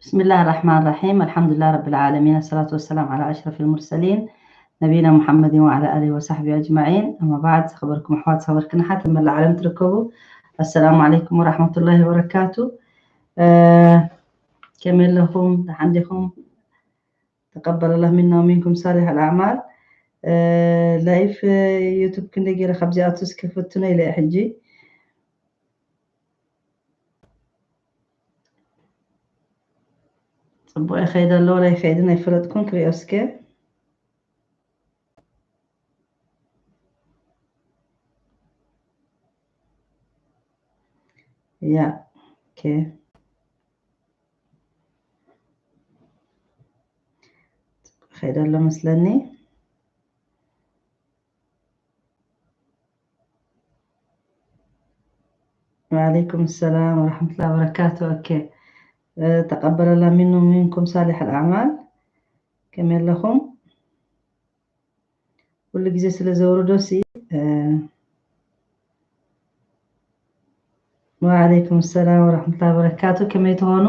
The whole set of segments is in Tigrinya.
بسم الله الرحمن الرحيم. الحمد لله رب العالمين. الصلاة والسلام على أشرف المرسلين نبينا محمد وعلى آله وصحبه أجمعين. أما بعد، ዝኸበርኩም ኣሕዋት ዝኸበርክን ኣሓት ኣብ መላእ ዓለም ትርከቡ፣ السلام عليكم ورحمة الله وبركاته. ከመይ ኣለኹም? ደሓን ዲኹም? تقبل الله منا ومنكم صالح الأعمال. لايف يوتيوب ክንደይ ገይረ ካብዚ ኣቱ እስከ ፈትኖ ኢለ ሕጂ። ጽቡቕ ይኸይድ ኣሎ ወላ ይኸይድን ኣይፈለጥኩን። ክሪኦ እስከ። ያ፣ ኦኬ። ጽቡቕ ይኸይድ ኣሎ መስለኒ። وعليكم السلام ورحمة الله وبركاته. ኦኬ። تقبل الله منا ومنكم صالح الأعمال. ከመይ ኣለኹም? ኩሉ ግዜ ስለ ዘውርዶ ሲ وعليكم السلام ورحمة الله وبركاته. ከመይ ትኾኑ?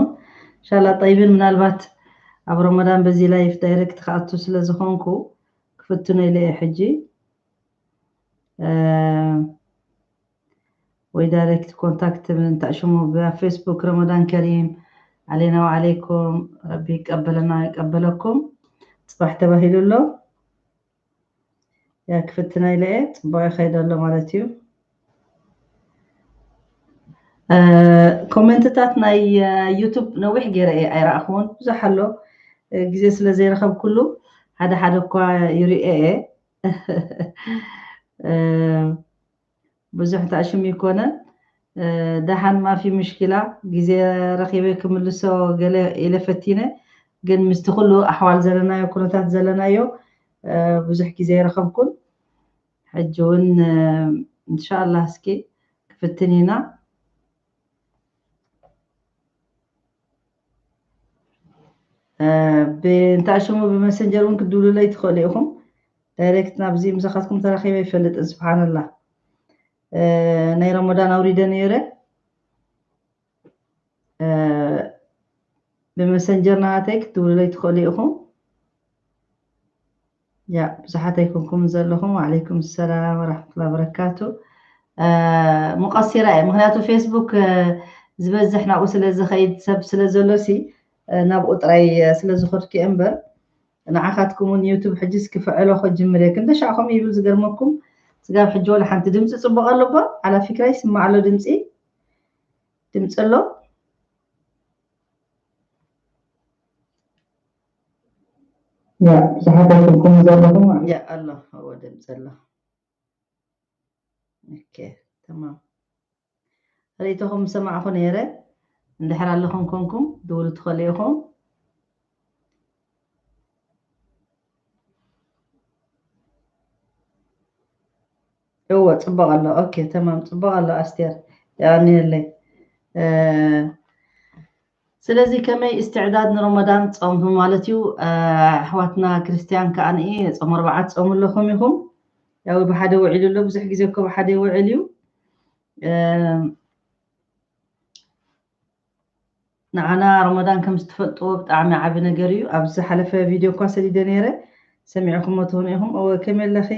إن شاء الله طيبين። ምናልባት ኣብ ረመዳን በዚ ላይፍ ዳይሬክት ክኣቱ ስለ ዝኾንኩ ክፍትኖ ኢለ እየ ሕጂ። ወይ ዳይሬክት ኮንታክት ምን ተዕሽሙ ብፌስቡክ ረመዳን ከሪም ዓሌና ወዓለይኩም። ረቢ ይቀበለና ይቀበለኩም። ጽባሕ ተባሂሉ ኣሎ። ያ ክፍትና ኢለ እየ። ጽቡቕ ይኸይድ ኣሎ ማለት እዩ። ኮመንትታት ናይ ዩቱብ ነዊሕ ገይረ እየ ኣይረኣኽዎን። ብዙሕ ኣሎ፣ ግዜ ስለ ዘይረኸብኩሉ ሓደ ሓደ እኳ ይርኤ እየ። ብዙሕ ተኣሽም ይኮነን። ደሓን ማፊ ምሽኪላ፣ ግዜ ረኺበ ክምልሶ ገለ ኢለ ፈቲነ፣ ግን ምስቲ ኩሉ ኣሕዋል ዘለናዮ ኩነታት ዘለናዮ ብዙሕ ግዜ ይረኸብኩን። ሕጂ እውን እንሻላ እስኪ ክፍትን ኢና። ብእንታሽሙ ብመሰንጀር እውን ክድውሉለይ ትኽእሉ ኢኹም። ዳይሬክት ናብዚ ምሳኻትኩም ተራኺበ ይፈልጥን። ስብሓንላ፣ ናይ ረመዳን ኣውሪደ ነይረ። ብመሰንጀር ናተይ ክትድውሉለይ ትኽእሉ ኢኹም። ያ ብዙሓት ኣይኮንኩም ዘለኹም። ወዓለይኩም ሰላም ወራሕመቱላ ወበረካቱ። ሙቀሲራ እየ፣ ምክንያቱ ፌስቡክ ዝበዝሕ ናብኡ ስለ ዝኸይድ ሰብ ስለ ዘሎ ሲ ናብኡ ጥራይ ስለ ዝኸድኩ እየ እምበር፣ ንዓኻትኩም እውን ዩቱብ ሕጂ እስኪ ፍዕሎ ከጅምር እየ። ክንደ ሻዕ ከምኡ ይብል ዝገርመኩም፣ ስጋብ ሕጂ ወላ ሓንቲ ድምፂ ፅቡቅ ኣሎ እባ። ዓላ ፊክራ ይስማዕ ኣሎ ድምፂ፣ ድምፂ ኣሎ። ያ ብዙሓት ኣይኮንኩም ዘለኹም። ያ ኣሎ፣ እዎ ድምፂ ኣሎ። ኦኬ፣ ተማም። ርእይቶኹም ሰማዕኹ ነይረ። እንድሕር ኣለኹም ኮንኩም ድውሉ ትኽእሉ ኢኹም። እዎ፣ ጽቡቕ ኣሎ። ኦኬ፣ ተማም፣ ጽቡቕ ኣሎ ኣስቴር። የቐንየለይ። ስለዚ ከመይ እስትዕዳድ ንረመዳን ጸምቱ ማለት እዩ። ኣሕዋትና ክርስትያን ከኣ ንኢ ጾም ኣርባዓ ትጸሙ ኣለኹም ኢኹም። ያው ብሓደ ውዒሉ ኣሎ፣ ብዙሕ ግዜ እኮ ብሓደ ይውዕል እዩ። ንዓና ረመዳን ከም ዝትፈልጥዎ ብጣዕሚ ዓቢ ነገር እዩ። ኣብ ዝሓለፈ ቪድዮ እኳ ሰዲደ ነይረ፣ ሰሚዕኩሞ ትኾኑ ኢኹም። እወ፣ ከመይ ኣለኺ?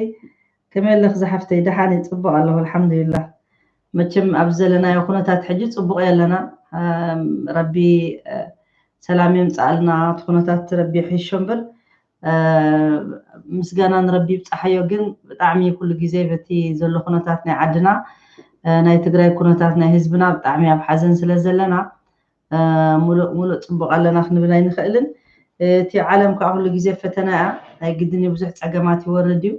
ከመይ ኣለኺ ዝሓፍተይ? ደሓን እየ፣ ጽቡቕ ኣለኹ፣ ኣልሓምዱሊላህ። መቸም ኣብ ዘለናዮ ኩነታት ሕጂ ጽቡቕ የለና። ረቢ ሰላም የምጽኣልና፣ እቲ ኩነታት ረቢ ይሕሾ እምበር፣ ምስጋና ንረቢ ይብጻሓዮ። ግን ብጣዕሚ ኩሉ ግዜ በቲ ዘሎ ኩነታት ናይ ዓድና፣ ናይ ትግራይ ኩነታት ናይ ህዝብና ብጣዕሚ ኣብ ሓዘን ስለ ዘለና፣ ሙሉእ ሙሉእ ጽቡቕ ኣለና ክንብል ኣይንኽእልን። እቲ ዓለም ከዓ ኩሉ ግዜ ፈተና እያ። ናይ ግድን እዩ፣ ብዙሕ ጸገማት ይወርድ እዩ።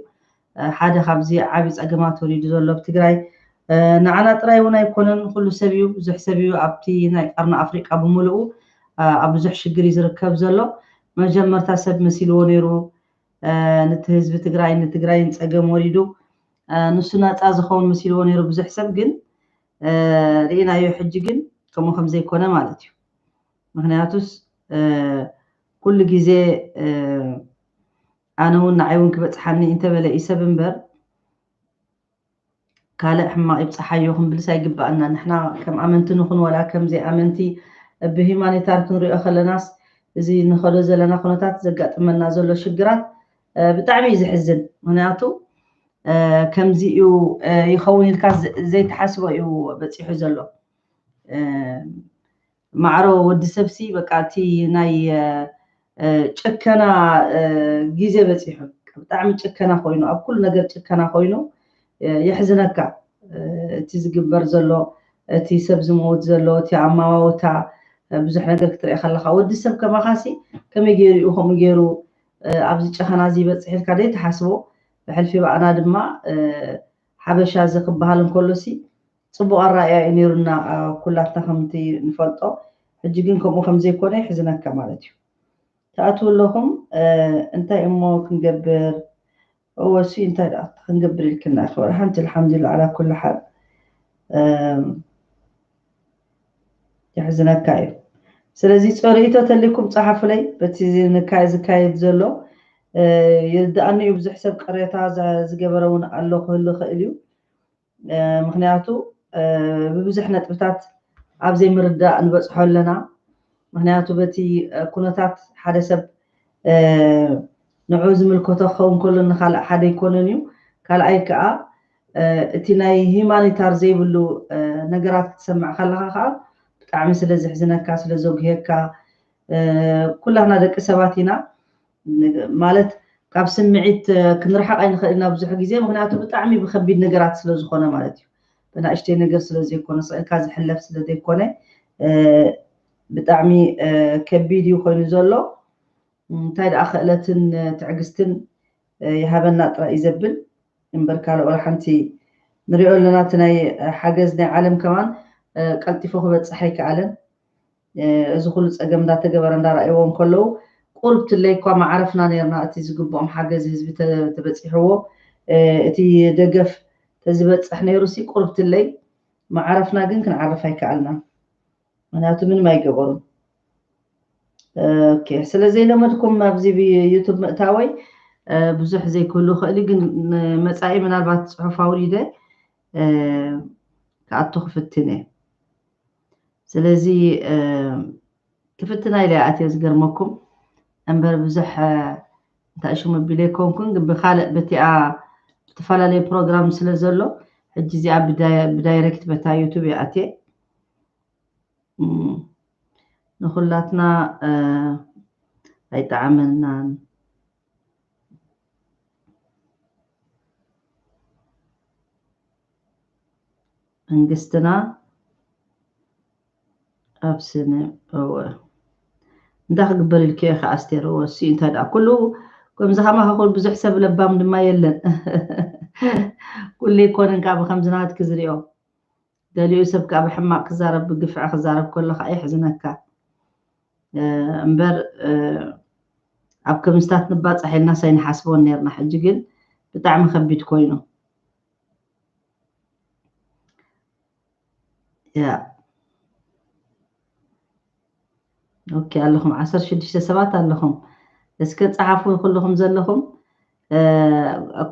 ሓደ ካብዚ ዓቢ ጸገማት ወሪዱ ዘሎ ኣብ ትግራይ፣ ንዓና ጥራይ እውን ኣይኮነን፣ ኩሉ ሰብ እዩ፣ ብዙሕ ሰብ እዩ ኣብቲ ናይ ቀርኒ ኣፍሪቃ ብምሉኡ ኣብ ብዙሕ ሽግር እዩ ዝርከብ ዘሎ። መጀመርታ ሰብ መሲልዎ ነይሩ፣ ነቲ ህዝቢ ትግራይ፣ ንትግራይን ጸገም ወሪዱ፣ ንሱ ናጻ ዝኸውን መሲልዎ ነይሩ ብዙሕ ሰብ፣ ግን ርኢናዮ። ሕጂ ግን ከምኡ ከም ዘይኮነ ማለት እዩ። ምክንያቱስ ኩሉ ግዜ ኣነ እውን ንዓይ እውን ክበጽሓኒ እንተበለ እዩ ሰብ እምበር፣ ካልእ ሕማቕ ይብጽሓዮ ክንብልስ ኣይግባኣና። ንሕና ከም ኣመንቲ ንኹን ወላ ከም ዘይኣመንቲ፣ ብሂማኒታር ክንሪኦ ከለናስ፣ እዚ ንኸዶ ዘለና ኩነታት፣ ዘጋጥመና ዘሎ ሽግራት ብጣዕሚ እዩ ዘሕዝን። ምክንያቱ ከምዚ እዩ ይኸውን ኢልካ ዘይተሓስቦ እዩ በፂሑ ዘሎ። ማዕሮ ወዲ ሰብሲ በቃ እቲ ናይ ጭከና ግዜ በፂሑ፣ ብጣዕሚ ጭከና ኮይኑ፣ ኣብ ኩሉ ነገር ጭከና ኮይኑ። የሕዝነካ እቲ ዝግበር ዘሎ፣ እቲ ሰብ ዝመውት ዘሎ፣ እቲ ኣማዋውታ፣ ብዙሕ ነገር ክትርኢ ከለካ፣ ወዲ ሰብ ከማኻሲ ከመይ ገይሩ እዩ ከምኡ ገይሩ ኣብዚ ጨኸና እዚ ይበፅሕ ኢልካ ደይ ትሓስቦ። ብሕልፊ ባዕና ድማ ሓበሻ እዚ ክበሃል እንከሎሲ ፅቡቕ ኣራእያ እዩ ነይሩና ኩላትና ከምቲ ንፈልጦ። ሕጂ ግን ከምኡ ከምዘይኮነ ይሕዝነካ ማለት እዩ። ትኣትዉ ኣለኹም። እንታይ እሞ ክንገብር? እወ እሱ እንታይ ደኣ ክንገብር ኢልክና ክብር ሓንቲ ኣልሓምዱሊላ ዓላ ኩሉ ሓል። የሕዝነካ እዩ። ስለዚ ጸሪእቶ ተሊኩም ጸሓፉለይ። በቲ ንካይ ዝካየድ ዘሎ ይርድኣኒ እዩ። ብዙሕ ሰብ ቅሬታ ዝገበረ እውን ኣሎ ክህሉ ይኽእል እዩ። ምክንያቱ ብብዙሕ ነጥብታት ኣብ ዘይምርዳእ ንበፅሖ ኣለና። ምክንያቱ በቲ ኩነታት ሓደ ሰብ ንዑ ዝምልከቶ ክኸውን ከሎ ንካልእ ሓደ ኣይኮነን እዩ። ካልኣይ ከዓ እቲ ናይ ሂማኒታር ዘይብሉ ነገራት ክትሰምዕ ከለካ ከዓ ብጣዕሚ ስለ ዝሕዝነካ፣ ስለ ዘጉህየካ፣ ኩላትና ደቂ ሰባት ኢና። ማለት ካብ ስምዒት ክንርሓቕ ኣይንኽእል ኢና ብዙሕ ግዜ፣ ምክንያቱ ብጣዕሚ ብከቢድ ነገራት ስለ ዝኾነ ማለት እዩ። ብናእሽተይ ነገር ስለ ዘይኮነ፣ ስቕ ኢልካ ዝሕለፍ ስለ ዘይኮነ ብጣዕሚ ከቢድ እዩ ኮይኑ ዘሎ። እንታይ ደኣ ክእለትን ትዕግስትን ይሃበና ጥራይ እዩ ዘብል እምበር ካልእ ወላ ሓንቲ ንሪኦ ኣለና። እቲ ናይ ሓገዝ ናይ ዓለም ከማን ቀልጢፉ ክበፅሕ ኣይከኣለን። እዚ ኩሉ ፀገም እንዳተገበረ እንዳረኣይዎ እንከለዉ ቁርብ ትለይ እኳ መዓረፍና ነርና። እቲ ዝግብኦም ሓገዝ ህዝቢ ተበፂሕዎ እቲ ደገፍ ተዝበፅሕ ነይሩ ሲ ቁርብ ትለይ መዓረፍና፣ ግን ክንዓርፍ ኣይከኣልና። ምክንያቱ ምንም ኣይገበሩን። ኦኬ፣ ስለ ዘይለመድኩም ኣብዚ ዩቱብ ምእታወይ ብዙሕ ዘይክህሉ ይኽእል እዩ፣ ግን መፃኢ ምናልባት ፅሑፍ ኣውሪደ ክኣቱ ክፍትን እየ። ስለዚ ክፍትና ኢለ ኣትዮ ዝገርመኩም እምበር ብዙሕ እንታይ ሽሙ ቢለ ኣይኮንኩን፣ ግን ብካልእ በቲኣ ብተፈላለየ ፕሮግራም ስለ ዘሎ ሕጂ እዚኣ ብዳይረክት በታ ዩቱብ እየ ኣትየ። ንኩላትና ኣይጠዓመናን። መንግስትና ኣብ ስነ እወ እንታይ ክግበር ኢልክዮ ኢኻ ኣስቴር? እወ እሱ እንታይ ደኣ ኩሉ ከምዚ ከማኻ ኩሉ ብዙሕ ሰብ ለባም ድማ የለን። ኩሉ ኣይኮነን ካብ ከምዚ ናትኪ ዝሪኦ። ገሊኡ ሰብ ከዓ ብሕማቕ ክዛረብ ብግፍዒ ክዛረብ ከሎ ከዓ የሕዝነካ እምበር ኣብ ከምስታት ንባፃሕ ኢልና ሳይንሓስቦን ነርና። ሕጂ ግን ብጣዕሚ ከቢድ ኮይኑ። ያ ኦኬ ኣለኹም ዓሰርተ ሽዱሽተ ሰባት ኣለኹም። እስከ ፀሓፉ ኩልኹም ዘለኹም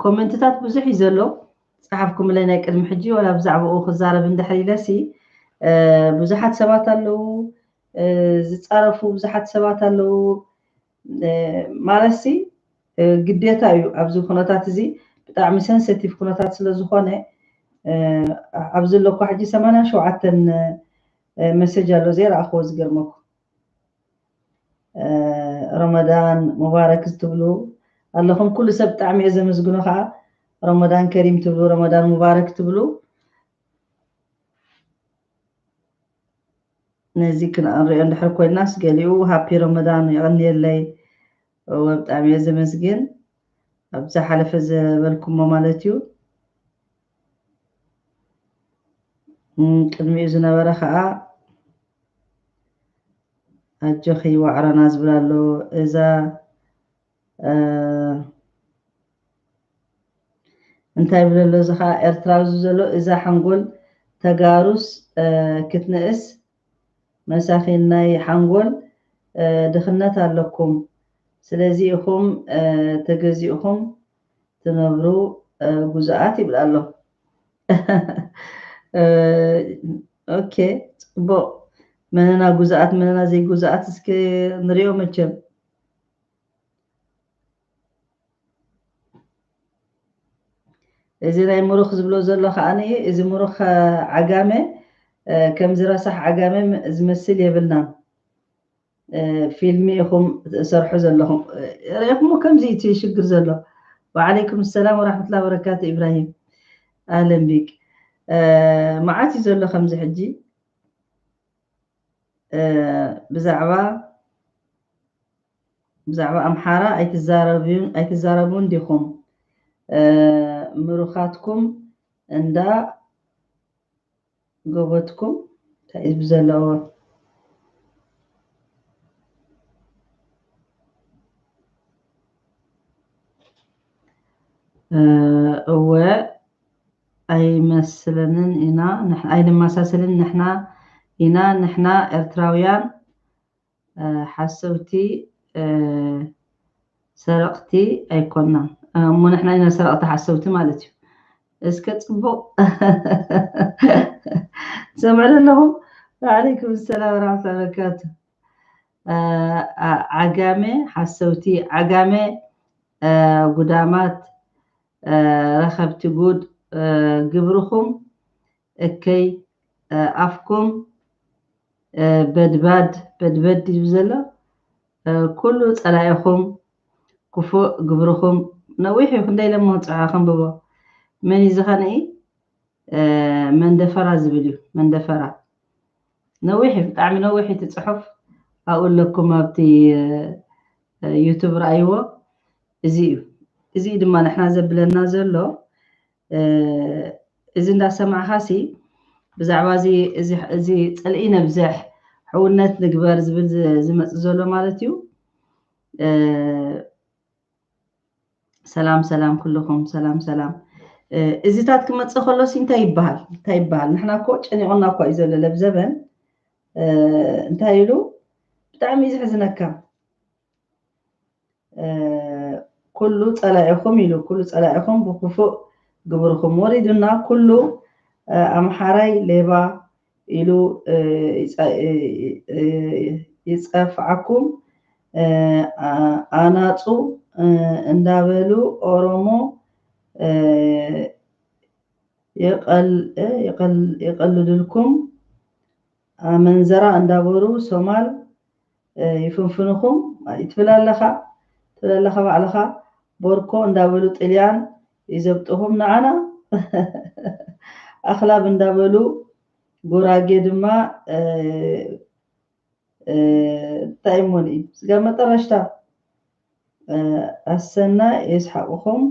ኮመንትታት ብዙሕ እዩ ዘሎ። ፀሓፍኩምለይ ናይ ቅድሚ ሕጂ ወላ ብዛዕባኡ ክዛረብ እንድሕር ኢለሲ ብዙሓት ሰባት ኣለዉ፣ ዝፃረፉ ብዙሓት ሰባት ኣለዉ። ማለትሲ ግዴታ እዩ ኣብዚ ኩነታት እዚ ብጣዕሚ ሰንሰቲቭ ኩነታት ስለ ዝኾነ ኣብዚ ኣለኳ ሕጂ ሰማንያ ሸውዓተ መሰጅ ኣሎ ዘይረኣኽዎ ዝገርመኩም። ረመዳን ሙባረክ ትብሉ ኣለኹም። ኩሉ ሰብ ብጣዕሚ እየ ዘመስግኖ ከዓ ረመዳን ከሪም ትብሉ፣ ረመዳን ሙባረክ ትብሉ። ነዚ ክንሪኦ እንድሕር ኮይናስ ገሊኡ ሃፒ ረመዳን የቐንየለይ። እወ ብጣዕሚ እየ ዘመስግን ኣብ ዝሓለፈ ዘበልኩሞ ማለት እዩ። ቅድሚኡ ዝነበረ ከዓ ኣጆኺ ዋዕሮና ዝብል ኣሎ። እዛ እንታይ ይብል ኣሎ እዚ ከዓ ኤርትራዊ እዚ ዘሎ እዛ ሓንጎል ተጋሩስ ክትንእስ መሳኺን ናይ ሓንጎል ድኽነት ኣለኩም። ስለዚ ኢኹም ተገዚእኹም ትነብሩ ግዙኣት ይብል ኣሎ። ኦኬ፣ ፅቡቕ። መነና ጉዛኣት መነና ዘይጉዛኣት እስከ ንሪኦ መቸም። እዚ ናይ ምሩኽ ዝብሎ ዘሎ ከዓኒ፣ እዚ ምሩኽ ዓጋመ ከምዚ ረሳሕ ዓጋመ ዝመስል የብልናን። ፊልሚ ኢኹም ትሰርሑ ዘለኹም። ርኢኹሞ ከምዚ እቲ ሽግር ዘሎ። ወዓለይኩም ሰላም ወራሕመቱላ ወበረካቱ። ኢብራሂም ኣህለን ቢክ። መዓት እዩ ዘሎ ከምዚ ሕጂ። ብዛዕባ ብዛዕባ ኣምሓራ ኣይትዛረቡን ዲኹም? ምሩኻትኩም እንዳ ጎበትኩም እንታይ እዩ ዘለዎ? እወ ኣይመስለንን ኢና ኣይንመሳሰልን ንሕና ኢና ንሕና ኤርትራውያን ሓሰውቲ ሰረቕቲ ኣይኮናን። እሞ ንሕና ኢና ሰረቕቲ ሓሰውቲ ማለት እዩ። እስከ ጽቡቕ ሰምዑ ኣለኹም። ወዓለይኩም ሰላም ወራሕመቱላ ወበረካቱ። ዓጋመ ሓሰውቲ፣ ዓጋመ ጉዳማት፣ ረኸብቲ ጉድ፣ ግብርኹም እከይ፣ ኣፍኩም በድባድ በድበድ እዩ ዘሎ። ኩሉ ጸላኢኹም ክፉእ ግብርኹም ነዊሕ እዩ። ክንደይ ለሞ ጽሑፍ ከንብቦ መን እዩ ዝኸነኢ መንደፈራ ዝብል እዩ። መንደፈራ ነዊሕ እዩ፣ ብጣዕሚ ነዊሕ እቲ ጽሑፍ ኣብኡ ኣለኩም ኣብቲ ዩቱብ ረኣይዎ። እዚ እዩ እዚ ድማ ንሕና ዘብለና ዘሎ። እዚ እንዳሰማዕኻሲ ብዛዕባ እዚ ጽልኢ ነብዝሕ ሕውነት ንግበር ዝብል ዝመፅእ ዘሎ ማለት እዩ። ሰላም ሰላም ኩልኹም ሰላም ሰላም። እዚታት ክመፅእ ከሎሲ እንታይ ይበሃል እንታይ ይበሃል? ንሕና እኮ ጨኒቑና እኳ እዩ ዘሎ ለብዘበን እንታይ ኢሉ ብጣዕሚ እዩ ዝሕዝነካ። ኩሉ ጸላኢኹም ኢሉ ኩሉ ጸላኢኹም ብክፉእ ግብርኹም ወሪዱና ኩሉ ኣምሓራይ ሌባ ኢሉ ይጸፍዓኩም ኣናጹ እንዳበሉ ኦሮሞ የቐልድልኩም ኣመንዘራ እንዳበሩ ሶማል ይፍንፍንኹም ትብል ኣለኻ ትብል ኣለኻ ባዕልኻ ቦርኮ እንዳበሉ ጥልያን ይዘብጥኹም ንዓና ኣኽላብ እንዳበሉ ጉራጌ ድማ እንታይ እሞ ንኢ ስጋ መጠረሽታ ኣሰና የስሓቕኹም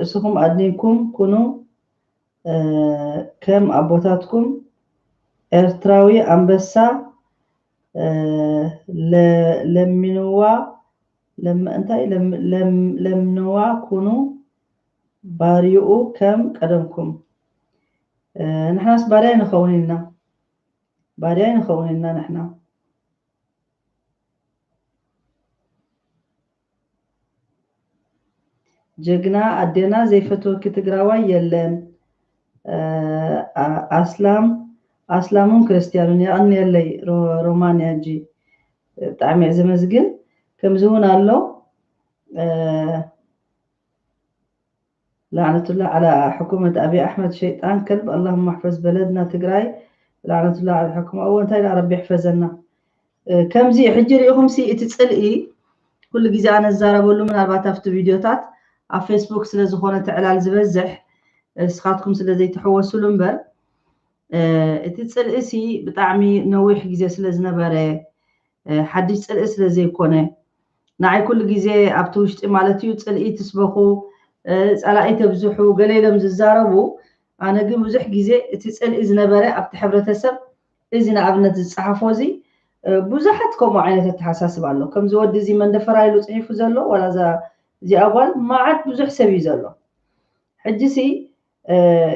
ርእስኹም ኣድኒንኩም ኩኑ ከም ኣቦታትኩም ኤርትራዊ ኣንበሳ ለሚንዋ እንታይ ለምንዋ ኩኑ ባርይኡ ከም ቀደምኩም ንሕናስ ባርያ ንኸውን ኢልና ባርያ ንኸውን ኢልና ንሕና ጀግና ኣዴና ዘይፈትወኪ ትግራዋይ የለን ኣስላም ኣስላሙን ክርስትያኑን የቐንየለይ ሮማንያ እጂ ብጣዕሚ እየ ዘመስግን ከምዚ እውን ኣሎ لعنة الله على حكومة أبي أحمد شيطان كلب اللهم احفظ بلدنا ትግራይ لعنة الله على الحكومة እዎ እንታይ ደኣ ረቢ ይሕፈዘና ከምዚ ሕጂ ሪኢኹም ሲ እቲ ፅልኢ ኩሉ ግዜ ኣነ ዝዛረበሉ ምናልባት ኣብቲ ቪድዮታት ኣብ ፌስቡክ ስለ ዝኾነ ትዕላል ዝበዝሕ እስኻትኩም ስለ ዘይትሕወስሉ እምበር እቲ ፅልኢ ሲ ብጣዕሚ ነዊሕ ግዜ ስለ ዝነበረ ሓድሽ ፅልኢ ስለ ዘይኮነ ንዓይ ኩሉ ግዜ ኣብቲ ውሽጢ ማለት እዩ ፅልኢ ትስበኹ ፀላኢ ተብዝሑ ገለ ኢሎም ዝዛረቡ ኣነ ግን ብዙሕ ግዜ እቲ ፅልኢ ዝነበረ ኣብቲ ሕብረተሰብ እዚ ንኣብነት ዝፀሓፎ እዚ ብዙሓት ከምኡ ዓይነት ኣተሓሳስብ ኣሎ ከምዚ ወዲ እዚ መንደፈራ ኢሉ ፅሒፉ ዘሎ ዋላ እዚኣ ጓል መዓት ብዙሕ ሰብ እዩ ዘሎ ሕጂ ሲ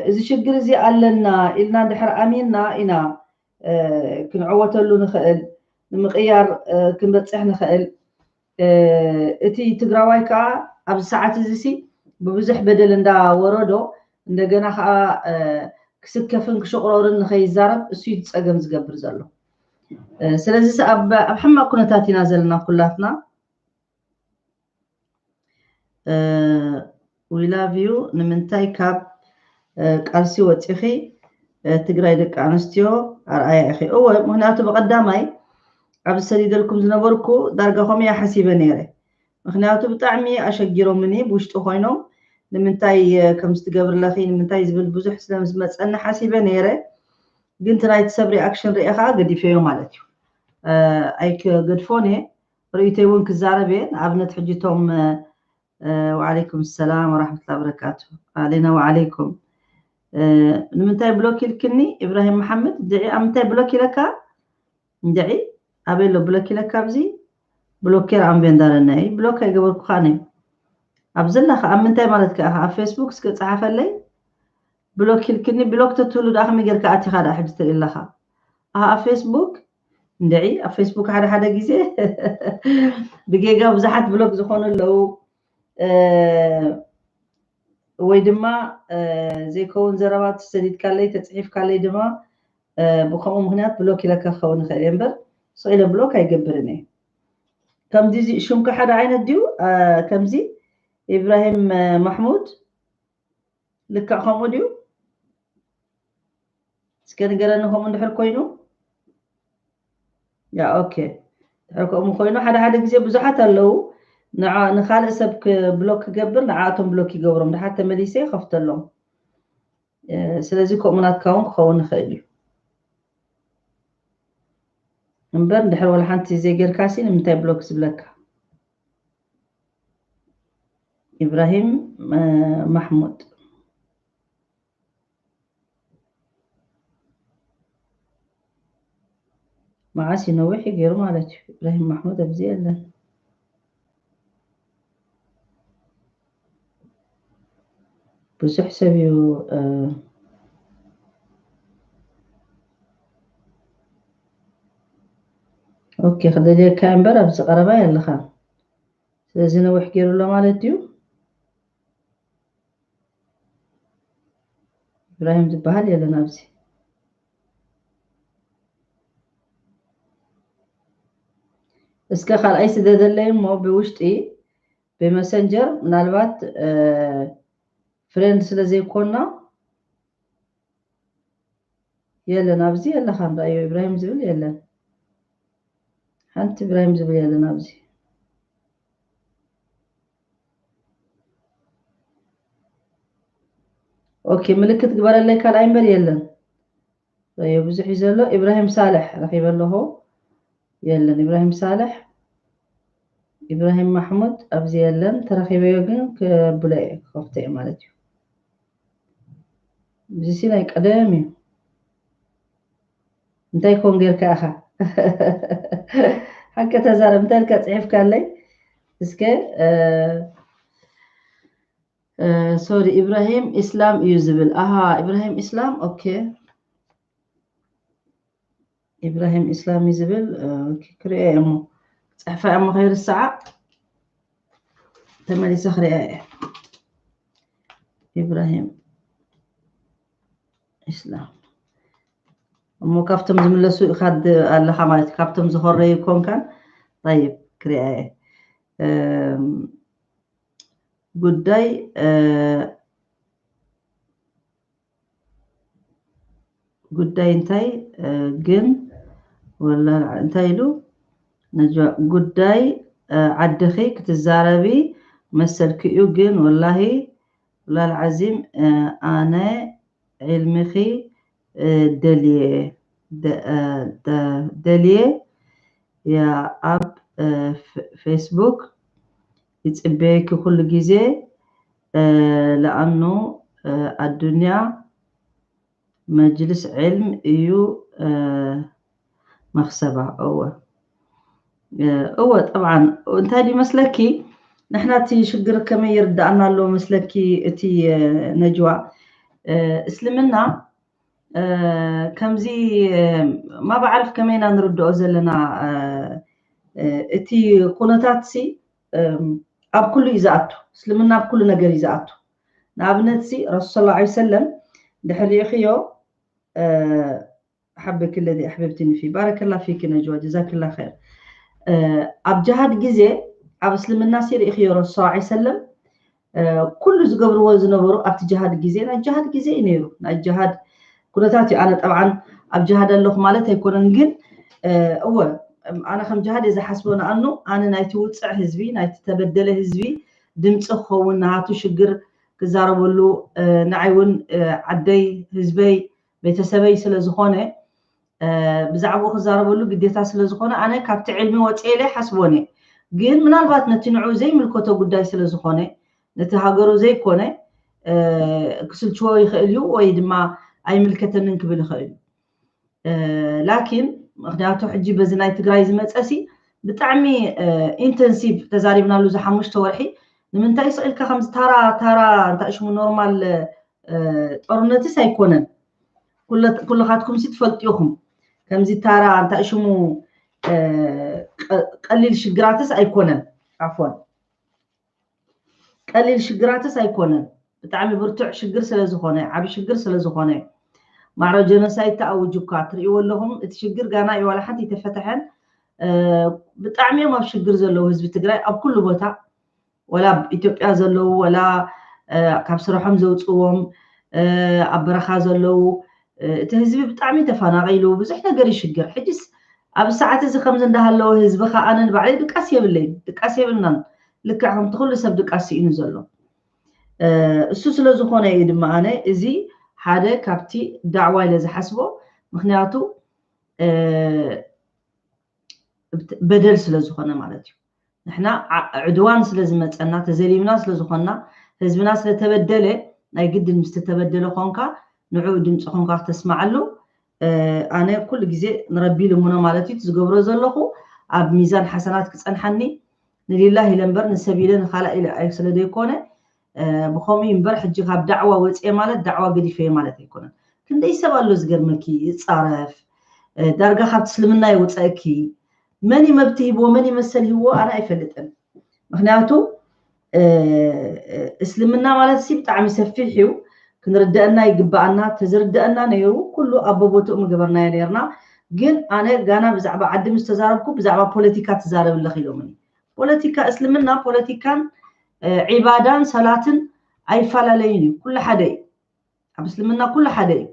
እዚ ሽግር እዚ ኣለና ኢልና እንድሕር ኣሚንና ኢና ክንዕወተሉ ንኽእል ንምቕያር ክንበፅሕ ንኽእል እቲ ትግራዋይ ከዓ ኣብዚ ሰዓት እዚ ሲ ብብዙሕ በደል እንዳወረዶ እንደገና ከዓ ክስከፍን ክሽቕሮርን ንኸይዛረብ እሱ እዩ ፀገም ዝገብር ዘሎ ስለዚ ኣብ ኣብ ሕማቕ ኩነታት ኢና ዘለና ኩላትና። We love you። ንምንታይ ካብ ቃልሲ ወፂኺ? ትግራይ ደቂ ኣንስትዮ ኣርኣያ ኢኺ። እወ፣ ምክንያቱ ብቐዳማይ ኣብ ዝሰዲደልኩም ዝነበርኩ ዳርጋ ከምኡ እያ ሓሲበ ነይረ። ምክንያቱ ብጣዕሚ ኣሸጊሮምኒ ብውሽጢ ኮይኖም፣ ንምንታይ ከምዚ ትገብሪ ኣለኺ፣ ንምንታይ ዝብል ብዙሕ ስለዝመፀኒ ሓሲበ ነይረ። ግን እቲ ናይቲ ሰብ ሪኣክሽን ሪአ ከዓ ገዲፈዮ ማለት እዩ። ኣይክገድፎን እየ፣ ርእይቶይ እውን ክዛረብ እየ። ንኣብነት ሕጂ እቶም ወዓለይኩም ሰላም ወራሕመቱላ በረካቱ። ኣሌና ወዓለይኩም። ንምንታይ ብሎክ ኢልክኒ? ኢብራሂም መሓመድ፣ ድዒ ኣብ ምንታይ ብሎክ ኢለካ? እንድዒ ኣበይ ኣሎ ብሎክ ኢለካ? ኣብዚ ብሎኬር ኣንቬንዳረናይ ብሎክ ኣይገበርኩኻን እየ። ኣብ ዘለኻ ኣብ ምንታይ ማለት ከኣ ኣብ ፌስቡክ እስከ ጸሓፈለይ። ብሎክ ኢልክኒ፣ ብሎክ ተትህሉ ደኣ ከመይ ጌርካ ኣቲኻ ደኣ ሕጂ ትርኢ ኣለኻ? ኣሃ፣ ኣብ ፌስቡክ እንድዒ፣ ኣብ ፌስቡክ ሓደ ሓደ ግዜ ብጌጋ ብዙሓት ብሎክ ዝኾኑ ኣለዉ። ወይ ድማ ዘይከውን ዘረባ ተሰዲድካለይ ተፅሒፍካለይ ድማ ብከምኡ ምክንያት ብሎክ ኢለካ ክኸውን ይኽእል እየ እምበር ስቕ ኢለ ብሎክ ኣይገብርን እየ። ከምዚ ሽምካ ሓደ ዓይነት ድዩ? ከምዚ ኢብራሂም ማሕሙድ ልክዕ ከምኡ ድዩ? እስከ ንገረኒ ከምኡ እንድሕር ኮይኑ። ያ ኦኬ። ድሕር ከምኡ ኮይኑ ሓደ ሓደ ግዜ ብዙሓት ኣለዉ ንዓ ንኻልእ ሰብ ብሎክ ክገብር ንዓኣቶም ብሎክ ይገብሮም ድሓር ተመሊሰ ይኸፍተሎም። ስለዚ ከምኡ ናትካ እውን ክኸውን ይኽእል እዩ እምበር እንድሕር ወላ ሓንቲ ዘይጌርካሲ ንምንታይ ብሎክ ዝብለካ? ኢብራሂም ማሕሙድ መዓስ እዩ ነዊሕ እዩ ገይሩ ማለት እዩ። ኢብራሂም ማሕሙድ ኣብዚ የለን። ብዙሕ ሰብ እዩ ኦኬ ክደልየካ እምበር ኣብዚ ቀረባ የለኻን። ስለዚ ነዊሕ ገይሩ ኣሎ ማለት እዩ። ኢብራሂም ዝበሃል የለን ኣብዚ። እስከ ካልኣይ ስደደለይ እሞ ብውሽጢ ብመሰንጀር ምናልባት ፍሬንድ ስለ ዘይኮና የለን ኣብዚ የለኻን። ራእዮ ኢብራሂም ዝብል የለን። ሓንቲ ኢብራሂም ዝብል የለን ኣብዚ። ኦኬ ምልክት ግበረለይ ካልኣይ እምበር የለን። ራእዮ ብዙሕ እዩ ዘሎ። ኢብራሂም ሳልሕ ረኺበ ኣለኹ። የለን ኢብራሂም ሳልሕ። ኢብራሂም ማሕሙድ ኣብዚ የለን። ተረኺበዮ ግን ከብሎ እየ ክኸፍቶ እየ ማለት እዩ። እዚ ሲ ናይ ቀደም እዩ። እንታይ ኮን ጌርካ ኢኻ? ሓቂ ተዛረብ እንታይ ኢልካ ጽሒፍካለይ? እስከ ሶሪ ኢብራሂም ኢስላም እዩ ዝብል። ኣሃ ኢብራሂም ኢስላም ኦኬ። ኢብራሂም ኢስላም እዩ ዝብል ክሪኦ እየ እሞ ክፅሕፋ እየ እሞ ከይርስዓ ተመሊሰ ክሪኣ እየ። ኢብራሂም ኢስላም እሞ ካብቶም ዝምለሱ ኢኻ ኣለኻ ማለት እዩ። ካብቶም ዝኸረዩ ኮንካን። ጠይብ ክሪኣ እየ። ጉዳይ ጉዳይ እንታይ ግን ወላ እንታይ ኢሉ ነጃ ጉዳይ ዓድኺ ክትዛረቢ መሰልኪ እዩ ግን ወላሂ ወላል ዓዚም ኣነ ዒልምኺ ደልየ ደልየ ኣብ ፌስቡክ ይፅበየኪ ኩሉ ግዜ ለኣኑ ኣዱንያ መጅልስ ዕልም እዩ መክሰባ። እወ እወ ጠብዓን እንታይ ድዩ መስለኪ ንሕና እቲ ሽግር ከመይ ይርዳእና ኣሎ መስለኪ እቲ ነጅዋ እስልምና ከምዚ ማባዕርፍ ከመይና ንርድኦ ዘለና እቲ ኩነታት ሲ ኣብ ኩሉ እዩ ዝኣቱ። እስልምና ኣብ ኩሉ ነገር እዩ ዝኣቱ። ንኣብነት ሲ ረሱል ሰለላሁ ዐለይሂ ወሰለም ድሕር ሪኢኽዮ أحبك الذي أحببتني فيه. بارك الله فيك نجوى، جزاك الله خير. ኣብ ጅሃድ ግዜ ኣብ እስልምና ሲ ርእኽዮ ረሱል ሰለላሁ ዐለይሂ ወሰለም ኩሉ ዝገብርዎ ዝነበሩ ኣብቲ ጅሃድ ግዜ፣ ናይ ጅሃድ ግዜ እዩ ነይሩ። ናይ ጅሃድ ኩነታት እዩ። ኣነ ጠብዓን ኣብ ጅሃድ ኣለኹ ማለት ኣይኮነን፣ ግን እወ ኣነ ከም ጅሃድ እየ ዝሓስቦ። ንኣኑ ኣነ ናይቲ ውፅዕ ህዝቢ፣ ናይቲ ተበደለ ህዝቢ ድምፂ ክኸውን፣ ንሃቱ ሽግር ክዛረበሉ፣ ንዓይ እውን ዓደይ፣ ህዝበይ፣ ቤተሰበይ ስለ ዝኾነ ብዛዕባኡ ክዛረበሉ ግዴታ ስለ ዝኾነ ኣነ ካብቲ ዕልሚ ወፅኤ ኢለ ሓስቦን እየ። ግን ምናልባት ነቲ ንዑ ዘይምልከቶ ጉዳይ ስለ ዝኾነ፣ ነቲ ሃገሩ ዘይኮነ ክስልችዎ ይኽእል እዩ ወይ ድማ ኣይምልከተንን ክብል ይኽእል እዩ። ላኪን ምክንያቱ ሕጂ በዚ ናይ ትግራይ ዝመፀሲ ብጣዕሚ ኢንተንሲቭ ተዛሪብናሉ እዚ ሓሙሽተ ወርሒ። ንምንታይ ስቕ ኢልካ ከምዚ ታራ ታራ እንታይ ሽሙ ኖርማል ጦርነትስ ኣይኮነን። ኩለካትኩም ሲ ትፈልጡ ኢኹም። ከምዚ ታራ እንታይ ሽሙ ቀሊል ሽግራትስ ኣይኮነን። ኣፎን ቀሊል ሽግራትስ ኣይኮነን። ብጣዕሚ ብርቱዕ ሽግር ስለ ዝኾነ፣ ዓቢ ሽግር ስለ ዝኾነ፣ ማዕረ ጀኖሳይድ ተኣውጁ እኳ ትርእይዎ ኣለኹም። እቲ ሽግር ጋና እዩ ዋላ ሓንቲ ኣይተፈተሐን። ብጣዕሚ እዮም ኣብ ሽግር ዘለዉ ህዝቢ ትግራይ ኣብ ኩሉ ቦታ፣ ወላ ኣብ ኢትዮጵያ ዘለዉ፣ ወላ ካብ ስርሖም ዘውፅዎም፣ ኣብ በረኻ ዘለዉ፣ እቲ ህዝቢ ብጣዕሚ ተፈናቒሉ ብዙሕ ነገር ይሽግር። ሕጅስ ኣብ ሰዓት እዚ ከምዚ እንዳሃለወ ህዝቢ ከዓነ ንባዕለይ ድቃስ የብለይን፣ ድቃስ የብልናን። ልክዕ ከምቲ ኩሉ ሰብ ድቃስ ስኢኑ ዘሎ እሱ ስለ ዝኾነ እዩ ድማ ኣነ እዚ ሓደ ካብቲ ዳዕዋ ኢለ ዝሓስቦ። ምክንያቱ በደል ስለ ዝኾነ ማለት እዩ። ንሕና ዕድዋን ስለ ዝመፀና፣ ተዘሊምና ስለ ዝኾንና፣ ህዝብና ስለ ተበደለ፣ ናይ ግድን ምስ ተበደለ ኮንካ ንዕኡ ድምፂ ኮንካ ክተስማዓሉ። ኣነ ኩሉ ግዜ ንረቢ ልምኖ ማለት እዩ። ዝገብሮ ዘለኹ ኣብ ሚዛን ሓሰናት ክፀንሓኒ ንሊላህ ኢለ እምበር ንሰብ ኢለ ንካላ ኢለ ኣይ ስለ ዘይኮነ፣ ብኸምኡ እምበር ሕጂ ካብ ዳዕዋ ወፅኤ ማለት ዳዕዋ ገዲፈ ማለት ኣይኮነን። ክንደይ ሰብ ኣሎ ዝገርመኪ ይፃረፍ፣ ዳርጋ ካብቲ እስልምና ይውፀእኪ። መን እዩ መብት ሂብዎ፣ መን እዩ መሰል ሂብዎ ኣነ ኣይፈልጥን። ምክንያቱ እስልምና ማለት ሲ ብጣዕሚ ሰፊሕ እዩ። ክንርደአና ይግባኣና። ተዝርደአና ነይሩ ኩሉ ኣብ ቦቦትኡ ምገበርናዮ ነይርና። ግን ኣነ ጋና ብዛዕባ ዓዲ ምስ ተዛረብኩ ብዛዕባ ፖለቲካ ትዛረብ ኣለኽ ኢሎምኒ። ፖለቲካ እስልምና ፖለቲካን ዒባዳን ሰላትን ኣይፈላለይን እዩ። ኩሉ ሓደ እዩ። ኣብ እስልምና ኩሉ ሓደ እዩ።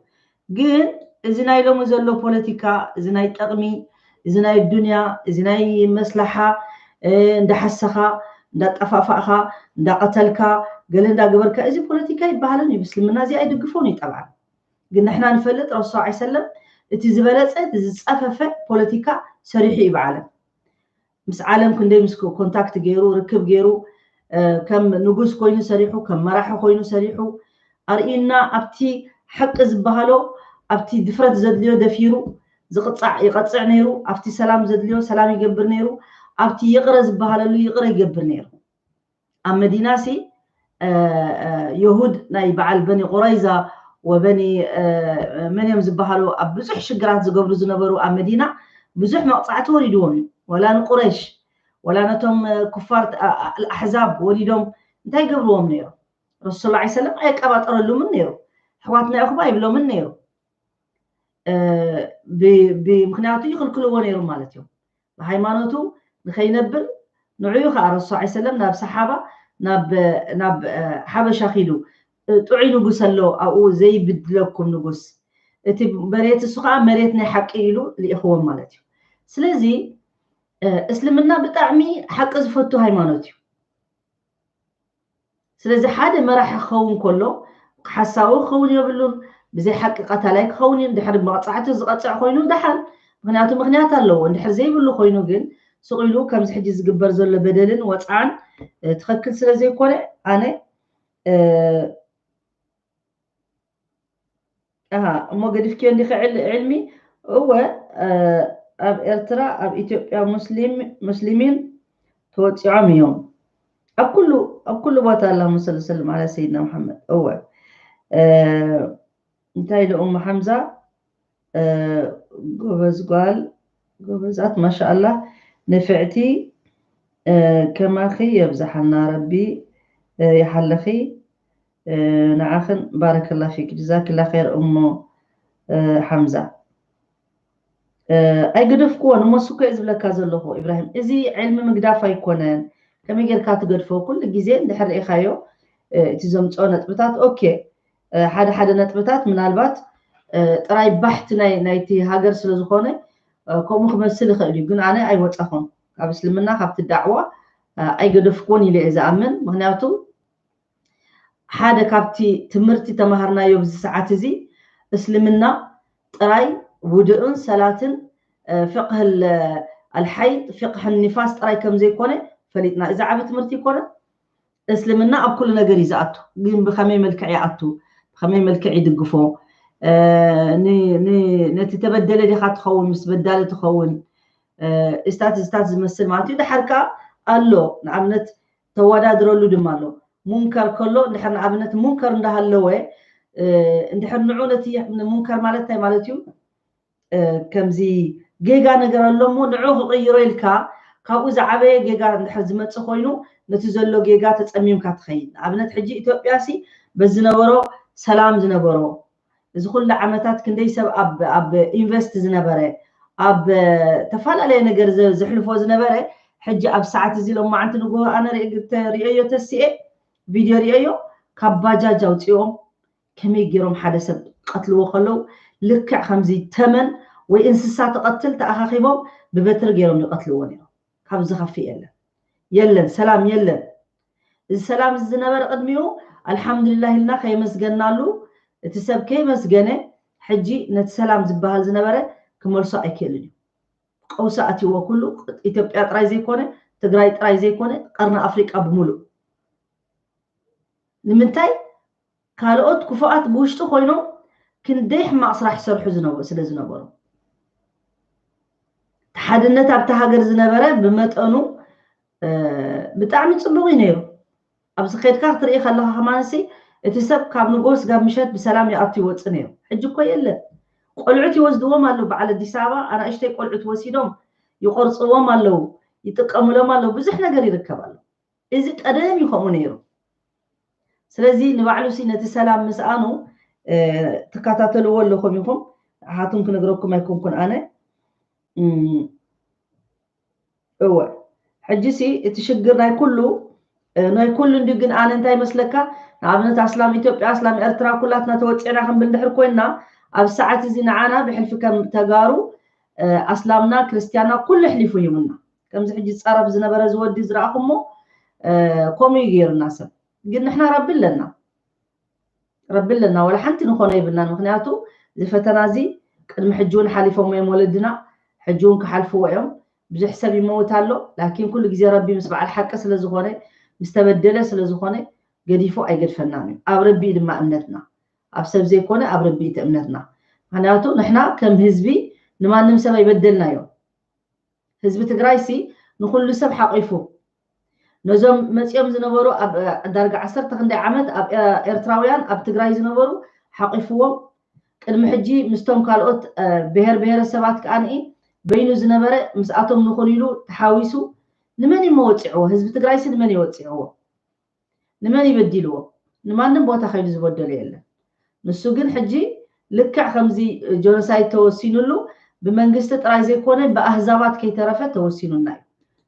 ግን እዚ ናይ ሎሚ ዘሎ ፖለቲካ፣ እዚ ናይ ጠቕሚ፣ እዚ ናይ ዱንያ፣ እዚ ናይ መስላሓ፣ እንዳሓሰኻ፣ እንዳጠፋፋእኻ፣ እንዳቐተልካ፣ ገለ እንዳገበርካ፣ እዚ ፖለቲካ ይበሃልን እዩ። ብእስልምና እዚ ኣይድግፎን እዩ ጠብዓን። ግን ንሕና ንፈልጥ ረሱል ሰለላሁ ዐለይሂ ወሰለም እቲ ዝበለፀ፣ እቲ ዝፀፈፈ ፖለቲካ ሰሪሑ እዩ ብዓለም። ምስ ዓለም ክንደይ ምስ ኮንታክት ገይሩ፣ ርክብ ገይሩ፣ ከም ንጉስ ኮይኑ ሰሪሑ፣ ከም መራሒ ኮይኑ ሰሪሑ ኣርእዩና። ኣብቲ ሓቂ ዝበሃሎ፣ ኣብቲ ድፍረት ዘድልዮ ደፊሩ ዝቕጻዕ ይቐጽዕ ነይሩ፣ ኣብቲ ሰላም ዘድልዮ ሰላም ይገብር ነይሩ፣ ኣብቲ ይቕረ ዝበሃለሉ ይቕረ ይገብር ነይሩ። ኣብ መዲናሲ የሁድ ናይ በዓል በኒ ቁረይዛ ወበኒ መን እዮም ዝበሃሉ ኣብ ብዙሕ ሽግራት ዝገብሩ ዝነበሩ ኣብ መዲና ብዙሕ መቕፃዕቲ ወሪድዎም እዩ። ወላ ንቁረይሽ ወላ ነቶም ኩፋር ኣሕዛብ ወሊዶም እንታይ ገብርዎም ነይሩ? ረሱል ሰለላሁ ዐለይሂ ወሰለም ኣየቀባጠረሉምን ነይሩ። ኣሕዋትና ኢኹም ኣይብሎምን ነይሩ። ምክንያቱ ይኽልክልዎ ነይሩ ማለት እዮም። ብሃይማኖቱ ንኸይነብር ንዕኡ ከዓ ረሱል ሰለላሁ ዐለይሂ ወሰለም ናብ ሰሓባ ናብ ናብ ሓበሻ ኺዱ ጥዑይ ንጉስ ኣሎ ኣብኡ ዘይብድለኩም ንጉስ፣ እቲ መሬት እሱ ከዓ መሬት ናይ ሓቂ ኢሉ ልኢኽዎም ማለት እዩ። ስለዚ እስልምና ብጣዕሚ ሓቂ ዝፈቱ ሃይማኖት እዩ። ስለዚ ሓደ መራሒ ክኸውን ከሎ ሓሳዊ ክኸውን የብሉን። ብዘይ ሓቂ ቀታላይ ክኸውን እዩ። እንድሕር መቕፃዕቲ ዝቐፅዕ ኮይኑ ደሓን፣ ምክንያቱ ምክንያት ኣለዎ። እንድሕር ዘይብሉ ኮይኑ ግን ስቕ ኢሉ ከምዚ ሕጂ ዝግበር ዘሎ በደልን ወፅዓን ትኽክል ስለ ዘይኮነ ኣነ ኣሃ እሞ ገዲፍክዮ እንዲኺ ዕል- ዕልሚ? እወ፣ ኣብ ኤርትራ ኣብ ኢትዮጵያ ሙስሊም ሙስሊሚን ተወፂዖም እዮም ኣብ ኩሉ ኣብ ኩሉ ቦታ። ኣላሁመ ሰሊ ወሰልም ዓላ ሰይድና ሙሓመድ። እወ እንታይ ኢሉ እሞ ሓምዛ? ጎበዝ ጓል ጎበዛት ማሻኣላህ ንፍዕቲ ከማኺ የብዝሓልና ረቢ ይሓልኺ። ንዓኽን ባረከላ ፊክ ጅዛክላ ኸይር እሞ ሓምዛ። ኣይገደፍክዎን እሞ እሱ እኮ እየ ዝብለካ ዘለኹ ኢብራሂም። እዚ ዕልሚ ምግዳፍ ኣይኮነን። ከመይ ጌርካ ትገድፎ? ኩሉ ግዜ እንድሕር ርኢኻዮ እቲ ዘምፅኦ ነጥብታት ኦኬ፣ ሓደ ሓደ ነጥብታት ምናልባት ጥራይ ባሕቲ ናይ ናይቲ ሃገር ስለ ዝኾነ ከምኡ ክመስል ይኽእል እዩ። ግን ኣነ ኣይወፃኹን ካብ እስልምና ካብቲ ዳዕዋ ኣይገደፍኩን ኢለ እየ ዝኣምን። ምክንያቱ ሓደ ካብቲ ትምህርቲ ተማሃርናዮ ብዚ ሰዓት እዚ እስልምና ጥራይ ውድእን ሰላትን ፍቅህ ኣልሓይድ ፍቅህ ኒፋስ ጥራይ ከም ዘይኮነ ፈሊጥና። እዚ ዓቢ ትምህርቲ ይኮነ። እስልምና ኣብ ኩሉ ነገር እዩ ዝኣቱ፣ ግን ብኸመይ መልክዕ ይኣቱ፣ ብኸመይ መልክዕ ይድግፎ፣ ነቲ ተበደለ ዲኻ ትኸውን ምስ በዳሊ ትኸውን፣ እስታት እስታት ዝመስል ማለት እዩ። ድሓር ከዓ ኣሎ ንኣብነት ተወዳድረሉ ድማ ኣሎ። ሙንከር ከሎ እንድሕር ንኣብነት ሙንከር እንዳሃለወ እንድሕር ንዑ ነቲ ሙንከር ማለት እንታይ ማለት እዩ? ከምዚ ጌጋ ነገር ኣሎ እሞ ንዑ ክቕይሮ ኢልካ ካብኡ ዝዓበየ ጌጋ እንድሕር ዝመፅእ ኮይኑ ነቲ ዘሎ ጌጋ ተፀሚምካ ትኸይድ። ንኣብነት ሕጂ ኢትዮጵያ ሲ በዝነበሮ ሰላም ዝነበሮ እዚ ኩሉ ዓመታት ክንደይ ሰብ ኣብ ኢንቨስት ዝነበረ ኣብ ተፈላለየ ነገር ዘሕልፎ ዝነበረ ሕጂ ኣብ ሰዓት እዚ ሎማዓንቲ ንግሆ ኣነ ርእየዮ ተሲኤ ቪድዮ ርእየዮ ካብ ባጃጅ ኣውፅኦም ከመይ ገይሮም ሓደ ሰብ ቀትልዎ ከለዉ ልክዕ ከምዚ ተመን ወይ እንስሳ ትቐትል ተኣኻኺቦም ብበትሪ ገይሮም ይቐትልዎ ነይሮም። ካብ ዝኸፍእ የለን የለን ሰላም የለን። እዚ ሰላም እዚ ዝነበረ ቅድሚኡ ኣልሓምዱሊላህ ኢልና ከየመስገናሉ እቲ ሰብ ከየመስገነ ሕጂ ነቲ ሰላም ዝበሃል ዝነበረ ክመልሶ ኣይክእልን እዩ። ቀውሲ ኣትይዎ ኩሉ ኢትዮጵያ ጥራይ ዘይኮነ ትግራይ ጥራይ ዘይኮነ ቀርኒ ኣፍሪቃ ብምሉእ ንምንታይ ካልኦት ክፉኣት ብውሽጢ ኮይኖም ክንደይ ሕማቕ ስራሕ ይሰርሑ ዝነበሩ ስለ ዝነበሩ እቲ ሓድነት ኣብቲ ሃገር ዝነበረ ብመጠኑ ብጣዕሚ ፅቡቅ እዩ ነይሩ። ኣብዚ ከድካ ክትርኢ ከለካ ከማንሲ እቲ ሰብ ካብ ንጎስ ጋብ ምሸት ብሰላም ይኣቱ ይወፅእ ነይሩ። ሕጂ እኮ የለን። ቆልዑት ይወስድዎም ኣለዉ። በዓል ኣዲስ ኣበባ ኣናእሽተይ ቆልዑት ወሲዶም ይቆርፅዎም ኣለዉ፣ ይጥቀሙሎም ኣለዉ። ብዙሕ ነገር ይርከብ ኣሎ። እዚ ቀደም እዩ ከምኡ ነይሩ። ስለዚ ንባዕሉ ሲ ነቲ ሰላም ምስኣኑ ትከታተልዎ ኣለኹም ኢኹም። ሓቱም ክነግረኩም ኣይኮንኩን ኣነ። እወ ሕጂ ሲ እቲ ሽግር ናይ ኩሉ ናይ ኩሉ እንዲ ግን ኣነ እንታይ መስለካ ንኣብነት ኣስላም ኢትዮጵያ ኣስላም ኤርትራ ኩላትና ተወፂዕና ክንብል ድሕር ኮይንና ኣብ ሰዓት እዚ ንዓና ብሕልፊ ከም ተጋሩ ኣስላምና ክርስትያንና ኩሉ ኣሕሊፉ ሂቡና። ከምዚ ሕጂ ዝፀረፍ ዝነበረ ዝወዲ ዝረኣኹሞ ከምኡ እዩ ገይሩና ሰብ። ግን ንሕና ረቢ ኣለና ረቢ ኣለና ወላ ሓንቲ ንኾኖ ይብልናን። ምክንያቱ እዚ ፈተና እዚ ቅድሚ ሕጂ እውን ሓሊፎሞ እዮም ወለድና፣ ሕጂ እውን ክሓልፍዎ እዮም። ብዙሕ ሰብ ይመውት ኣሎ። ላኪን ኩሉ ግዜ ረቢ ምስ በዓል ሓቂ ስለ ዝኾነ ምስ ተበደለ ስለ ዝኾነ ገዲፉ ኣይገድፈናን እዩ። ኣብ ረቢ እዩ ድማ እምነትና፣ ኣብ ሰብ ዘይኮነ ኣብ ረቢ እቲ እምነትና። ምክንያቱ ንሕና ከም ህዝቢ ንማንም ሰብ ኣይበደልናዮ። ህዝቢ ትግራይ ሲ ንኩሉ ሰብ ሓቂፉ ነዞም መፂኦም ዝነበሩ ኣብ ዳርጋ ዓሰርተ ክንደይ ዓመት ኣብ ኤርትራውያን ኣብ ትግራይ ዝነበሩ ሓቂፍዎም ቅድሚ ሕጂ ምስቶም ካልኦት ብሄር ብሄረሰባት ከዓንኢ በይኑ ዝነበረ ምስኣቶም ንኹን ኢሉ ተሓዊሱ ንመን እዩ መወፂዕዎ? ህዝቢ ትግራይ ሲ ንመን ይወፂዕዎ? ንመን ይበዲልዎ? ንማንም ቦታ ከይዱ ዝበደሎ የለን። ንሱ ግን ሕጂ ልክዕ ከምዚ ጀኖሳይድ ተወሲኑሉ ብመንግስቲ ጥራይ ዘይኮነ ብኣህዛባት ከይተረፈ ተወሲኑና እዩ።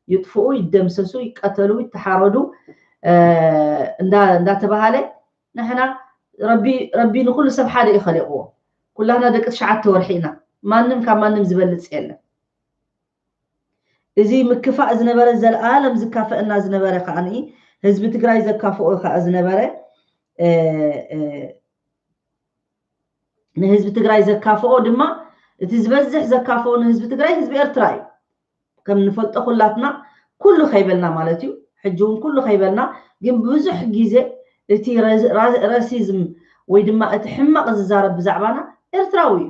ይጥፍኡ፣ ይደምሰሱ፣ ይቀተሉ፣ ይተሓረዱ እንዳተባሃለ ንሕና ረቢ ረቢ ንኩሉ ሰብ ሓደ እዩ ከሊቕዎ። ኩላህና ደቂ ትሽዓተ ወርሒ ኢና። ማንም ካብ ማንም ዝበልፅ የለን። እዚ ምክፋእ ዝነበረ ዘለኣለም ዝካፈአና ዝነበረ ከዓኒ ህዝቢ ትግራይ ዘካፍኦ ከዓ ዝነበረ ንህዝቢ ትግራይ ዘካፍኦ ድማ እቲ ዝበዝሕ ዘካፍኦ ንህዝቢ ትግራይ ህዝቢ ኤርትራ እዩ። ከም ንፈልጦ ኩላትና ኩሉ ከይበልና ማለት እዩ። ሕጂ እውን ኩሉ ከይበልና ግን ብዙሕ ግዜ እቲ ረሲዝም ወይ ድማ እቲ ሕማቕ ዝዛረብ ብዛዕባና ኤርትራዊ እዩ።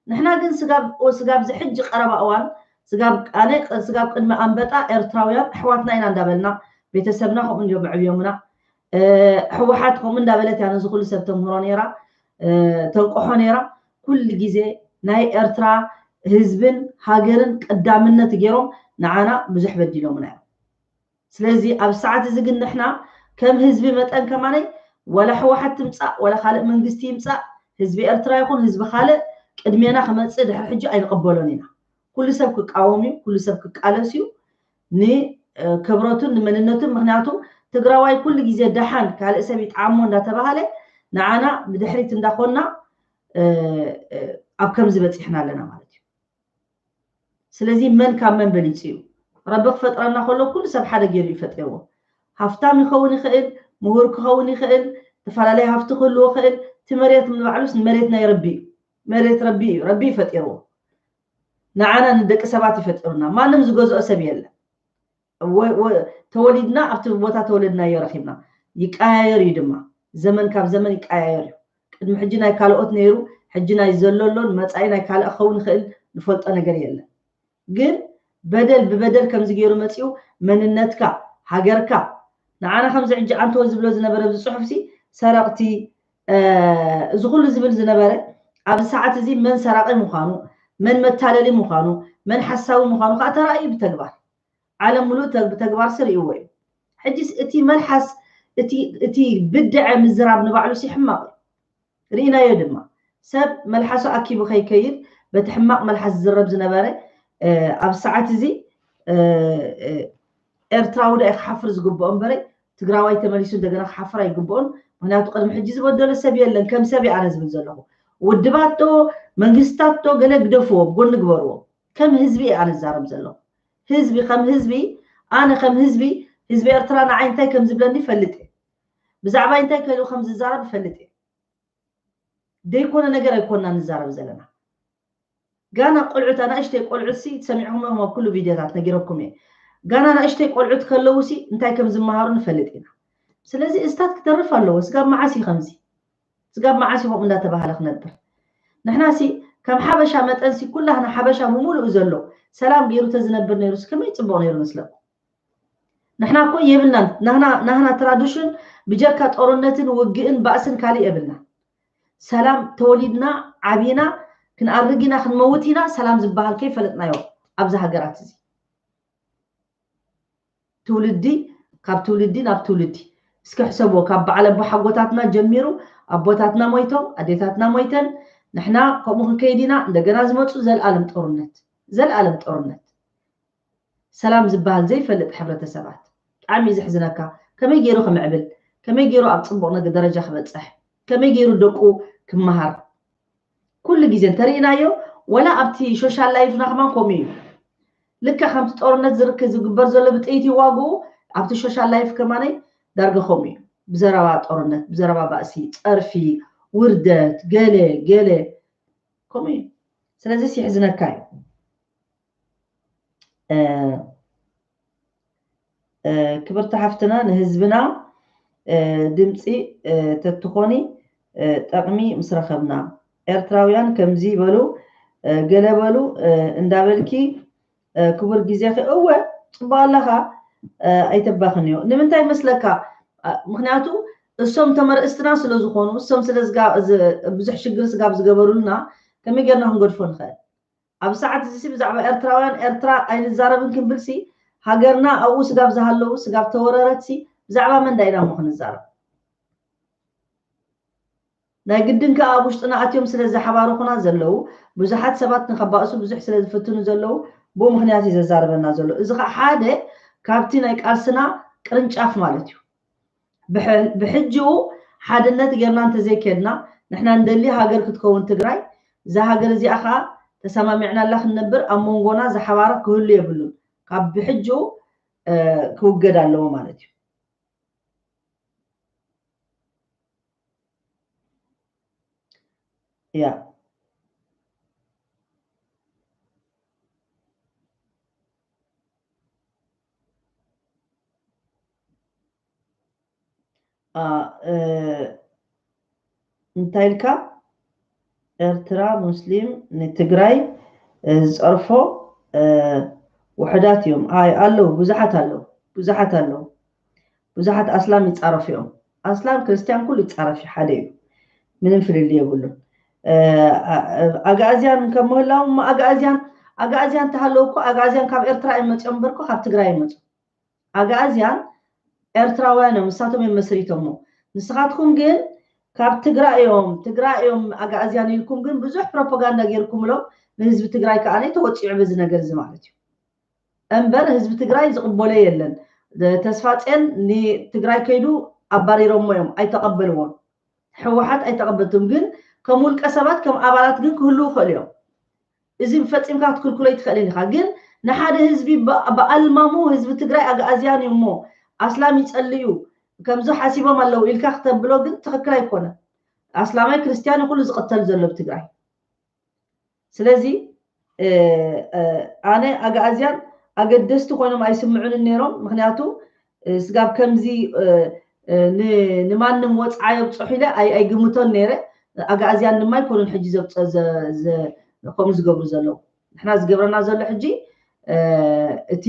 ንሕና ግን ስጋብ ስጋብ ዝሕጂ ቀረባ እዋን ስጋብ ኣነ ስጋብ ቅድሚ ኣንበጣ ኤርትራውያን ኣሕዋትና ኢና እንዳበልና ቤተሰብና ከምኡ እዮም ኣዕብዮምና። ህወሓት ከምኡ እንዳበለት እያ ነዚ ኩሉ ሰብ ተምህሮ ነይራ፣ ተንቅሖ ነይራ። ኩሉ ግዜ ናይ ኤርትራ ህዝብን ሃገርን ቀዳምነት ገይሮም ንዓና ብዙሕ በዲሎምና እዮም። ስለዚ ኣብ ሰዓት እዚ ግን ንሕና ከም ህዝቢ መጠን ከማነይ ዋላ ህወሓት ትምፃእ ዋላ ካልእ መንግስቲ ይምፃእ ህዝቢ ኤርትራ ይኹን ህዝቢ ካልእ ቅድሜና ክመፅእ ድሕሪ ሕጂ ኣይንቕበሎን ኢና። ኩሉ ሰብ ክቃወም እዩ፣ ኩሉ ሰብ ክቃለስ እዩ ንክብረቱን ንመንነቱን። ምክንያቱ ትግራዋይ ኩሉ ግዜ ደሓን ካልእ ሰብ ይጠዓሞ እንዳተባሃለ ንዓና ብድሕሪት እንዳኾንና ኣብ ከምዚ በፂሕና ኣለና ማለት እዩ። ስለዚ መን ካብ መን በሊፁ እዩ? ረቢ ክፈጥረና ከሎ ኩሉ ሰብ ሓደ ገይሩ ይፈጥርዎ። ሃፍታም ይኸውን ይኽእል፣ ምሁር ክኸውን ይኽእል፣ ዝተፈላለየ ሃፍቲ ክህልዎ ይኽእል። እቲ መሬት ንባዕሉስ መሬት ናይ ረቢ እዩ። መሬት ረቢ እዩ፣ ረቢ ይፈጢርዎ። ንዓና ንደቂ ሰባት ይፈጢሩና። ማንም ዝገዝኦ ሰብ የለን። ተወሊድና ኣብቲ ቦታ ተወለድናዮ ረኺብና። ይቀያየር እዩ ድማ፣ ዘመን ካብ ዘመን ይቀያየር እዩ። ቅድሚ ሕጂ ናይ ካልኦት ነይሩ፣ ሕጂ ናይ ዘሎ ኣሎን መጻኢ ናይ ካልእ ክኸውን ይኽእል፣ ንፈልጦ ነገር የለን። ግን በደል ብበደል ከምዚ ገይሩ መጺኡ መንነትካ፣ ሃገርካ፣ ንዓና ከምዚ ሕጂ ኣንተወ ዝብሎ ዝነበረ ኣብዚ ጽሑፍሲ ሰረቕቲ፣ እዚ ኩሉ ዝብል ዝነበረ ኣብዚ ሰዓት እዚ መን ሰራቒ ምዃኑ፣ መን መታለሊ ምዃኑ፣ መን ሓሳዊ ምዃኑ ከዓ ተራእዩ ብተግባር። ዓለም ሙሉእ ብተግባር ስርኢዎ እዩ። ሕጂስ እቲ መልሓስ እቲ ብድዐ ምዝራብ ንባዕሉስ ሕማቕ እዩ። ርኢናዮ ድማ ሰብ መልሓሱ ኣኪቡ ከይከይድ በቲ ሕማቕ መልሓስ ዝዝረብ ዝነበረ ኣብ ሰዓት እዚ ኤርትራዊ ዶ ክሓፍር ዝግብኦ እምበረ ትግራዋይ ተመሊሱ እንደገና ክሓፍር ኣይግብኦን። ምክንያቱ ቅድሚ ሕጂ ዝበደሎ ሰብ የለን። ከም ሰብ ኣነ ዝብል ዘለኹ ውድባቶ መንግስታቶ ገለ ግደፍዎ፣ ጎኒ ግበርዎ። ከም ህዝቢ ኣነ ዝዛረብ ዘለኹ ህዝቢ ከም ህዝቢ ኣነ ከም ህዝቢ ህዝቢ ኤርትራ ንዓይ እንታይ ከም ዝብለኒ ይፈልጥ እየ። ብዛዕባይ እንታይ ከሉ ከም ዝዛረብ ይፈልጥ እየ። ዘይኮነ ነገር ኣይኮና ንዛረብ ዘለና። ጋና ቆልዑት ኣናእሽተይ ቆልዑት ሲ ሰሚዕኹም ኢኹም ኣብ ኩሉ ቪድዮታት ነጊረኩም እየ። ጋና ኣናእሽተይ ቆልዑት ከለዉ ሲ እንታይ ከም ዝመሃሩ ንፈልጥ ኢና። ስለዚ እስታት ክተርፍ ኣለዎ። ስጋብ መዓስ እዩ ከምዚ? ስጋብ መዓስ እዩ ከምኡ እንዳተባሃለ ክነብር? ንሕና ሲ ከም ሓበሻ መጠን ሲ ኩላህና ሓበሻ ብምሉኡ ዘሎ ሰላም ገይሩ ተዝነብር ነይሩ ሲ ከመይ ጽቡቕ ነይሩ መስለኩም? ንሕና እኮ የብልናን። ናህና ናህና ትራዲሽን ብጀካ ጦርነትን ውግእን ባእስን ካልእ የብልናን። ሰላም ተወሊድና ዓቢና ክንኣርግ ኢና ክንመውት ኢና ሰላም ዝበሃል ከይፈለጥናዮ ኣብዚ ሃገራት እዚ ትውልዲ ካብ ትውልዲ ናብ ትውልዲ እስኪ ሕሰብዎ ካብ በዓል ኣቦሓጎታትና ጀሚሩ ኣቦታትና ሞይቶም ኣዴታትና ሞይተን ንሕና ከምኡ ክንከይድ ኢና እንደገና ዝመፁ ዘልኣለም ጦርነት ዘልኣለም ጦርነት ሰላም ዝበሃል ዘይፈልጥ ሕብረተሰባት ብጣዕሚ እዩ ዘሕዝነካ። ከመይ ገይሩ ክምዕብል፣ ከመይ ገይሩ ኣብ ፅቡቕ ነገር ደረጃ ክበፅሕ፣ ከመይ ገይሩ ደቁ ክመሃር ኩሉ ግዜ እንተርኢናዮ ወላ ኣብቲ ሶሻል ላይፍና ከማን ከምኡ እዩ። ልክዕ ከምቲ ጦርነት ዝርክ ዝግበር ዘሎ ብጥይት ይዋግኡ ኣብቲ ሶሻል ላይፍ ከማነይ ዳርገ ከምኡ እዩ። ብዘረባ ጦርነት፣ ብዘረባ ባእሲ፣ ፀርፊ፣ ውርደት፣ ገለ ገለ ከምኡ እዩ። ስለዚስ የሕዝነካ እዩ። ክብርቲ ሓፍትና ንህዝብና ድምፂ ተትኾኒ ጠቕሚ ምስ ረኸብና ኤርትራውያን ከምዚ በሉ ገለ በሉ እንዳበልኪ ክቡር ግዜኺ እወ ፅቡቅ ኣለኻ ኣይተባኽንዮ ንምንታይ መስለካ ምክንያቱ እሶም ተመርእስትና ስለ ዝኾኑ እሶም ስለ ብዙሕ ሽግር ስጋብ ዝገበሩልና ከመይ ጌርና ክንገድፎ ንኽእል ኣብ ሰዓት እዚ ብዛዕባ ኤርትራውያን ኤርትራ ኣይንዛረብን ክንብል ሲ ሃገርና ኣብኡ ስጋብ ዝሃለዉ ስጋብ ተወረረት ሲ ብዛዕባ መን ዳኢና እሞ ክንዛረብ ናይ ግድን ከኣ ኣብ ውሽጥና ኣትዮም ስለ ዘሓባረኹና ዘለዉ ብዙሓት ሰባት ንኸባእሱ ብዙሕ ስለ ዝፍትኑ ዘለዉ ብኡ ምክንያት እዩ ዘዛርበና ዘሎ እዚ ከዓ ሓደ ካብቲ ናይ ቃልስና ቅርንጫፍ ማለት እዩ ብሕጅኡ ሓድነት ጌርና እንተዘይኬድና ንሕና እንደሊ ሃገር ክትከውን ትግራይ እዛ ሃገር እዚኣ ከዓ ተሰማሚዕናላ ክንነብር ኣብ መንጎና ዝሓባረ ክህሉ የብሉን ካብ ብሕጅኡ ክውገድ ኣለዎ ማለት እዩ ያ እንታይ ኢልካ ኤርትራ ሙስሊም ንትግራይ ዝፀርፎ ውሕዳት እዮም ኣይ ኣለዉ ብዙሓት ኣለዉ ብዙሓት ኣለዉ ብዙሓት ኣስላም ይፃረፉ እዮም ኣስላም ክርስትያን ኩሉ ይፃረፍ እዩ ሓደ እዩ ምንም ፍልል የብሉን ኣጋእዝያን ከምህላው ኣጋእዝያን ኣጋእዝያን ተሃለው እኮ ኣጋእዝያን ካብ ኤርትራ እዮም መፅኦም በርኮ ካብ ትግራይ ይመፁ ኣጋእዝያን ኤርትራውያን እዮም ንሳቶም እዮም መስሪቶሞ ንስኻትኩም ግን ካብ ትግራይ እዮም ትግራይ እዮም ኣጋእዝያን ኢልኩም ግን ብዙሕ ፕሮፓጋንዳ ጌርኩምሎም። ንህዝቢ ትግራይ ከዓ ተወፂዑ በዚ ነገር እዚ ማለት እዩ። እምበር ህዝቢ ትግራይ ዝቕበሎ የለን። ተስፋፅዮን ንትግራይ ከይዱ ኣባሪሮሞ እዮም፣ ኣይተቐበልዎን። ህወሓት ኣይተቐበልቱን፣ ግን ከም ውልቀ ሰባት ከም ኣባላት ግን ክህልዉ ይኽእሉ እዮም። እዚ ፈፂምካ ክትክልክሎ ኣይትኽእልን ኢኻ። ግን ንሓደ ህዝቢ ብኣልማሙ ህዝቢ ትግራይ ኣግኣዝያን እዩ እሞ ኣስላም ይፀልዩ ከምዚ ሓሲቦም ኣለዉ ኢልካ ክተብሎ ግን ትኽክል ኣይኮነን። ኣስላማይ ክርስትያን ኩሉ ዝቕተል ዘሎ ብትግራይ። ስለዚ ኣነ ኣግኣዝያን ኣገደስቲ ኮይኖም ኣይስምዑንን ነይሮም። ምክንያቱ ስጋብ ከምዚ ንማንም ወፅዓ የብፅሑ ኢለ ኣይግምቶን ነይረ። ኣግኣዝያን ድማ ኣይኮኑን ሕጂ ከምኡ ዝገብሩ ዘለዉ። ንሕና ዝገብረና ዘሎ ሕጂ እቲ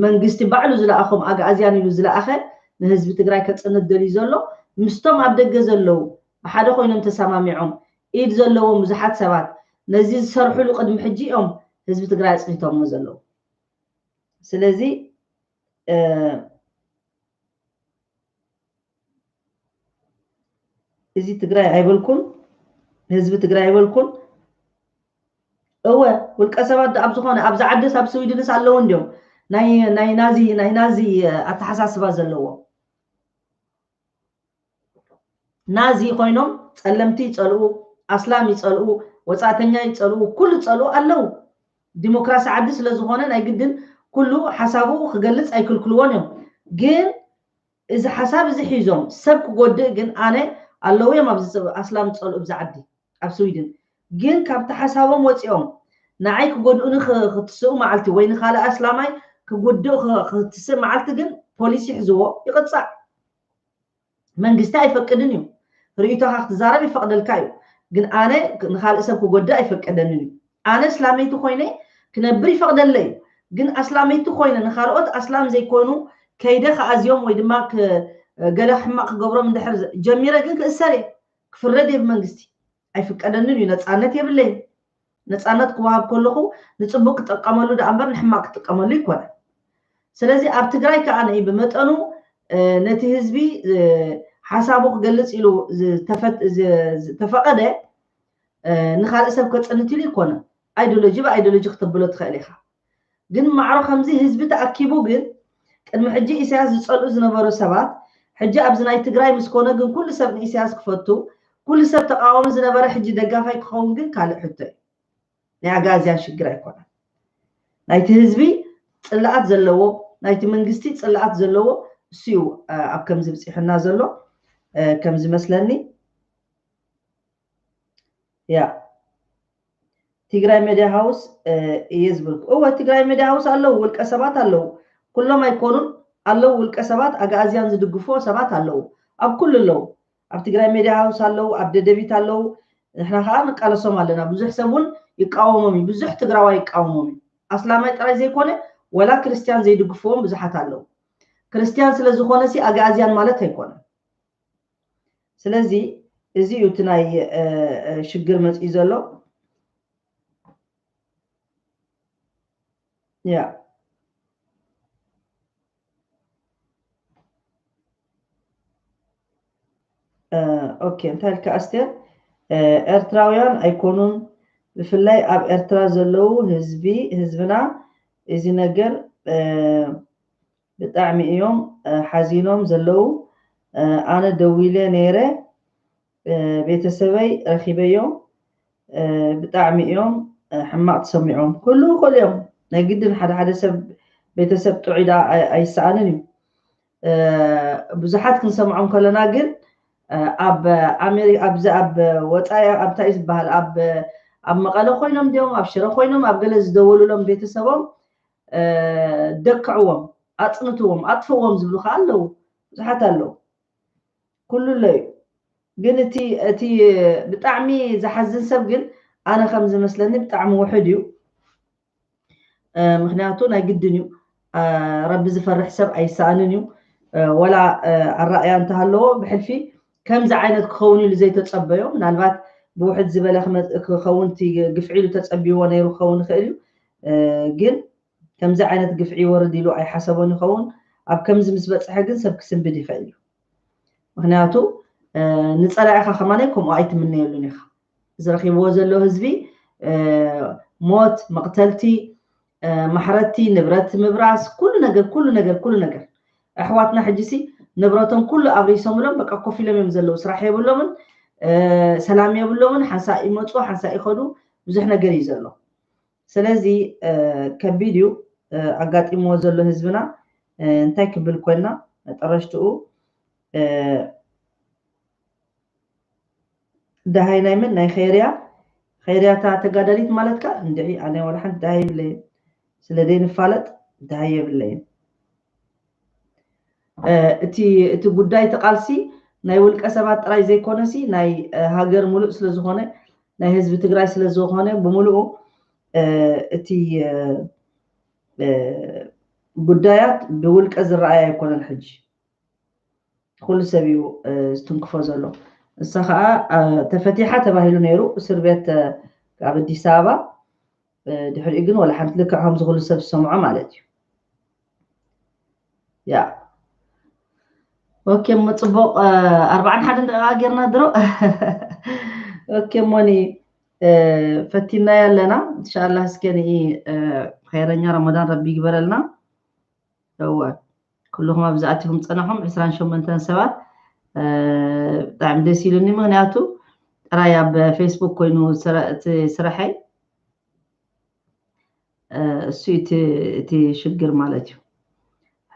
መንግስቲ ባዕሉ ዝለኣኾም ኣግኣዝያን ኢሉ ዝለኣኸ ንህዝቢ ትግራይ ከፅንት ደልዩ ዘሎ ምስቶም ኣብ ደገ ዘለዉ ብሓደ ኮይኖም ተሰማሚዖም ኢድ ዘለዎም ብዙሓት ሰባት ነዚ ዝሰርሕሉ ቅድሚ ሕጂ እዮም ህዝቢ ትግራይ ኣፅኒቶሞ ዘለዉ። ስለዚ እዚ ትግራይ ኣይበልኩን፣ ህዝቢ ትግራይ ኣይበልኩን። እወ ውልቀ ሰባት ኣብ ዝኾነ ኣብዚ ዓድስ ኣብ ስዊድንስ ኣለዉ እንዲዮም ናይ ናይ ናዚ ናይ ናዚ ኣተሓሳስባ ዘለዎ ናዚ ኮይኖም ፀለምቲ ይፀልኡ፣ ኣስላም ይፀልኡ፣ ወፃእተኛ ይፀልኡ፣ ኩሉ ይፀልኡ ኣለዉ። ዲሞክራሲ ዓዲ ስለ ዝኾነ ናይ ግድን ኩሉ ሓሳቡ ክገልፅ ኣይክልክልዎን እዮም። ግን እዚ ሓሳብ እዚ ሒዞም ሰብ ክጎድእ ግን ኣነ ኣለዉ እዮም ኣብዚ ኣስላም ዝፀልኡ ኣብዚ ዓዲ ኣብ ስዊድን ግን ካብቲ ሓሳቦም ወፂኦም ንዓይ ክጎድኡኒ ክትስኡ መዓልቲ ወይ ንካልእ ኣስላማይ ክጉድእ ክትስእ መዓልቲ ግን ፖሊስ ይሕዝዎ ይቕፃዕ። መንግስቲ ኣይፈቅድን እዩ። ርእይቶኻ ክትዛረብ ይፈቅደልካ እዩ። ግን ኣነ ንካልእ ሰብ ክጎድእ ኣይፈቀደንን እዩ። ኣነ እስላመይቲ ኮይነ ክነብር ይፈቅደለ እዩ። ግን ኣስላመይቲ ኮይነ ንካልኦት ኣስላም ዘይኮኑ ከይደ ከኣዝዮም ወይ ድማ ገለ ሕማቅ ክገብሮም እንድሕር ጀሚረ ግን ክእሰር እየ። ክፍረድ እየ ብመንግስቲ። ኣይፍቀደንን እዩ። ነፃነት የብለይን። ነፃነት ክወሃብ ከለኹ ንፅቡቅ ክጥቀመሉ ደኣ እምበር ንሕማቅ ክጥቀመሉ ይኮነ። ስለዚ ኣብ ትግራይ ከዓ ንኢ ብመጠኑ ነቲ ህዝቢ ሓሳቡ ክገልፅ ኢሉ ዝተፈቀደ ንካልእ ሰብ ከፅንት ኢሉ ይኮነ። ኣይዲዮሎጂ ብኣይዲዮሎጂ ክተብሎ ትኽእል ኢኻ። ግን ማዕሮ ከምዚ ህዝቢ ተኣኪቡ ግን ቅድሚ ሕጂ ኢሳያስ ዝፀልኡ ዝነበሩ ሰባት ሕጂ ኣብዚ ናይ ትግራይ ምስ ኮነ ግን ኩሉ ሰብ ንኢሳያስ ክፈቱ ኩሉ ሰብ ተቃዋሚ ዝነበረ ሕጂ ደጋፋይ ክኸውን ግን ካልእ ሕቶ እዩ። ናይ ኣግኣዝያን ሽግር ኣይኮነን። ናይቲ ህዝቢ ፅልኣት ዘለዎ ናይቲ መንግስቲ ፅልኣት ዘለዎ እሱ እዩ ኣብ ከምዚ ብፂሑና ዘሎ ከም ዝመስለኒ። ያ ትግራይ ሜድያ ሃውስ እየ ዝብልኩ። እወ ትግራይ ሜድያ ሃውስ ኣለዉ፣ ውልቀ ሰባት ኣለዉ፣ ኩሎም ኣይኮኑን ኣለዉ፣ ውልቀ ሰባት ኣግኣዝያን ዝድግፍዎ ሰባት ኣለዉ፣ ኣብ ኩሉ ኣለዉ። ኣብ ትግራይ ሜድያ ሃውስ ኣለዉ፣ ኣብ ደደቢት ኣለዉ። ንሕና ከዓ ንቃለሶም ኣለና። ብዙሕ ሰብ እውን ይቃወሞም እዩ፣ ብዙሕ ትግራዋይ ይቃወሞም እዩ። ኣስላማይ ጥራይ ዘይኮነ ወላ ክርስትያን ዘይድግፍዎም ብዙሓት ኣለዉ። ክርስትያን ስለ ዝኾነ ሲ ኣግኣዝያን ማለት ኣይኮነን። ስለዚ እዚ እዩ እቲ ናይ ሽግር መፅኢ ዘሎ። ያ ኦኬ እንታይ ኢልካ ኣስቴር? ኤርትራውያን ኣይኮኑን፣ ብፍላይ ኣብ ኤርትራ ዘለዉ ህዝቢ ህዝብና እዚ ነገር ብጣዕሚ እዮም ሓዚኖም ዘለዉ። ኣነ ደዊለ ነይረ ቤተሰበይ ረኺበዮም ብጣዕሚ እዮም ሕማቕ ተሰሚዖም። ክህልዉ ይኽእሉ እዮም፣ ናይ ግድን ሓደ ሓደ ሰብ ቤተሰብ ጥዑይ ደኣ ኣይሰኣንን እዩ። ብዙሓት ክንሰምዖም ከለና ግን ኣብ ኣሜሪካ ኣብዚ ኣብ ወፃኢ ኣብታይ ዝበሃል ኣብ ኣብ መቐለ ኮይኖም ድዮም ኣብ ሽረ ኮይኖም ኣብ ገለ ዝደወሉሎም ቤተሰቦም ደክዕዎም ኣፅንትዎም ኣጥፍዎም ዝብሉ ከዓ ኣለዉ፣ ብዙሓት ኣለዉ። ኩሉ ኣሎ እዩ። ግን እቲ እቲ ብጣዕሚ ዝሓዝን ሰብ ግን ኣነ ከም ዝመስለኒ ብጣዕሚ ውሑድ እዩ። ምክንያቱ ናይ ግድን እዩ፣ ረቢ ዝፈርሕ ሰብ ኣይሰኣንን እዩ። ወላ ኣራእያ እንተሃለዎ ብሕልፊ ከምዚ ዓይነት ክኸውን ኢሉ ዘይተፀበዮ ምናልባት ብውሕድ ዝበለ ክኸውን ግፍዒ ኢሉ ተፀቢዎ ነይሩ ክኸውን ይኽእል እዩ። ግን ከምዚ ዓይነት ግፍዒ ይወርድ ኢሉ ኣይሓሰቦን ይኸውን። ኣብ ከምዚ ምስ በፅሐ ግን ሰብ ክስንብድ ይኽእል እዩ። ምክንያቱ ንፀላኢኻ ከማን ከምኡ ኣይትምነየሉን ኢኻ። ዝረኪብዎ ዘሎ ህዝቢ ሞት፣ መቕተልቲ፣ ማሕረድቲ፣ ንብረት ምብራስ፣ ኩሉ ነገር ኩሉ ነገር ኩሉ ነገር። ኣሕዋትና ሕጂሲ ንብረቶም ኩሉ ኣብሪሶምሎም በቃ ኮፍ ኢሎም እዮም ዘለዉ። ስራሕ የብሎምን፣ ሰላም የብሎምን። ሓንሳእ ይመፁ፣ ሓንሳእ ይኸዱ፣ ብዙሕ ነገር እዩ ዘሎ። ስለዚ ከቢድ እዩ ኣጋጢምዎ ዘሎ ህዝብና። እንታይ ክብል ኮይና መጠረሽትኡ ደሃይ ናይ መን ናይ ኸይርያ? ኸይርያ እታ ተጋዳሊት ማለትካ? እንድዒ ኣነ ዋላ ሓንቲ ደሃይ የብለይን። ስለ ደይ ንፋለጥ ደሃይ የብለይን። እቲ እቲ ጉዳይ እቲ ቃልሲ ናይ ውልቀ ሰባት ጥራይ ዘይኮነሲ ናይ ሃገር ሙሉእ ስለዝኾነ ናይ ህዝቢ ትግራይ ስለዝኾነ ብምሉኡ እቲ ጉዳያት ብውልቀ ዝረኣይ ኣይኮነን። ሕጂ ኩሉ ሰብ እዩ ዝትንክፎ ዘሎ። እሳ ከዓ ተፈቲሓ ተባሂሉ ነይሩ እስር ቤት ኣብ ኣዲስ ኣበባ። ድሕሪኡ ግን ወላ ሓንቲ ልክዕ ከምዚ ኩሉ ሰብ ዝሰምዖ ማለት እዩ። ያ ኦኬ፣ እሞ ፅቡቅ ኣርባዓን ሓደን ደቂቃ ጌርና ድሮ። ኦኬ፣ ሞኒ ፈቲናያ ኣለና። እንሻላ እስከ ንኢ ኸይረኛ ረመዳን ረቢ ይግበረልና። እወ፣ ኩልኹም ኣብዚ ኣቲኹም ፀናኹም ዕስራን ሸሞንተን ሰባት ብጣዕሚ ደስ ኢሉኒ። ምክንያቱ ጥራይ ኣብ ፌስቡክ ኮይኑ እቲ ስራሐይ እሱ እቲ ሽግር ማለት እዩ።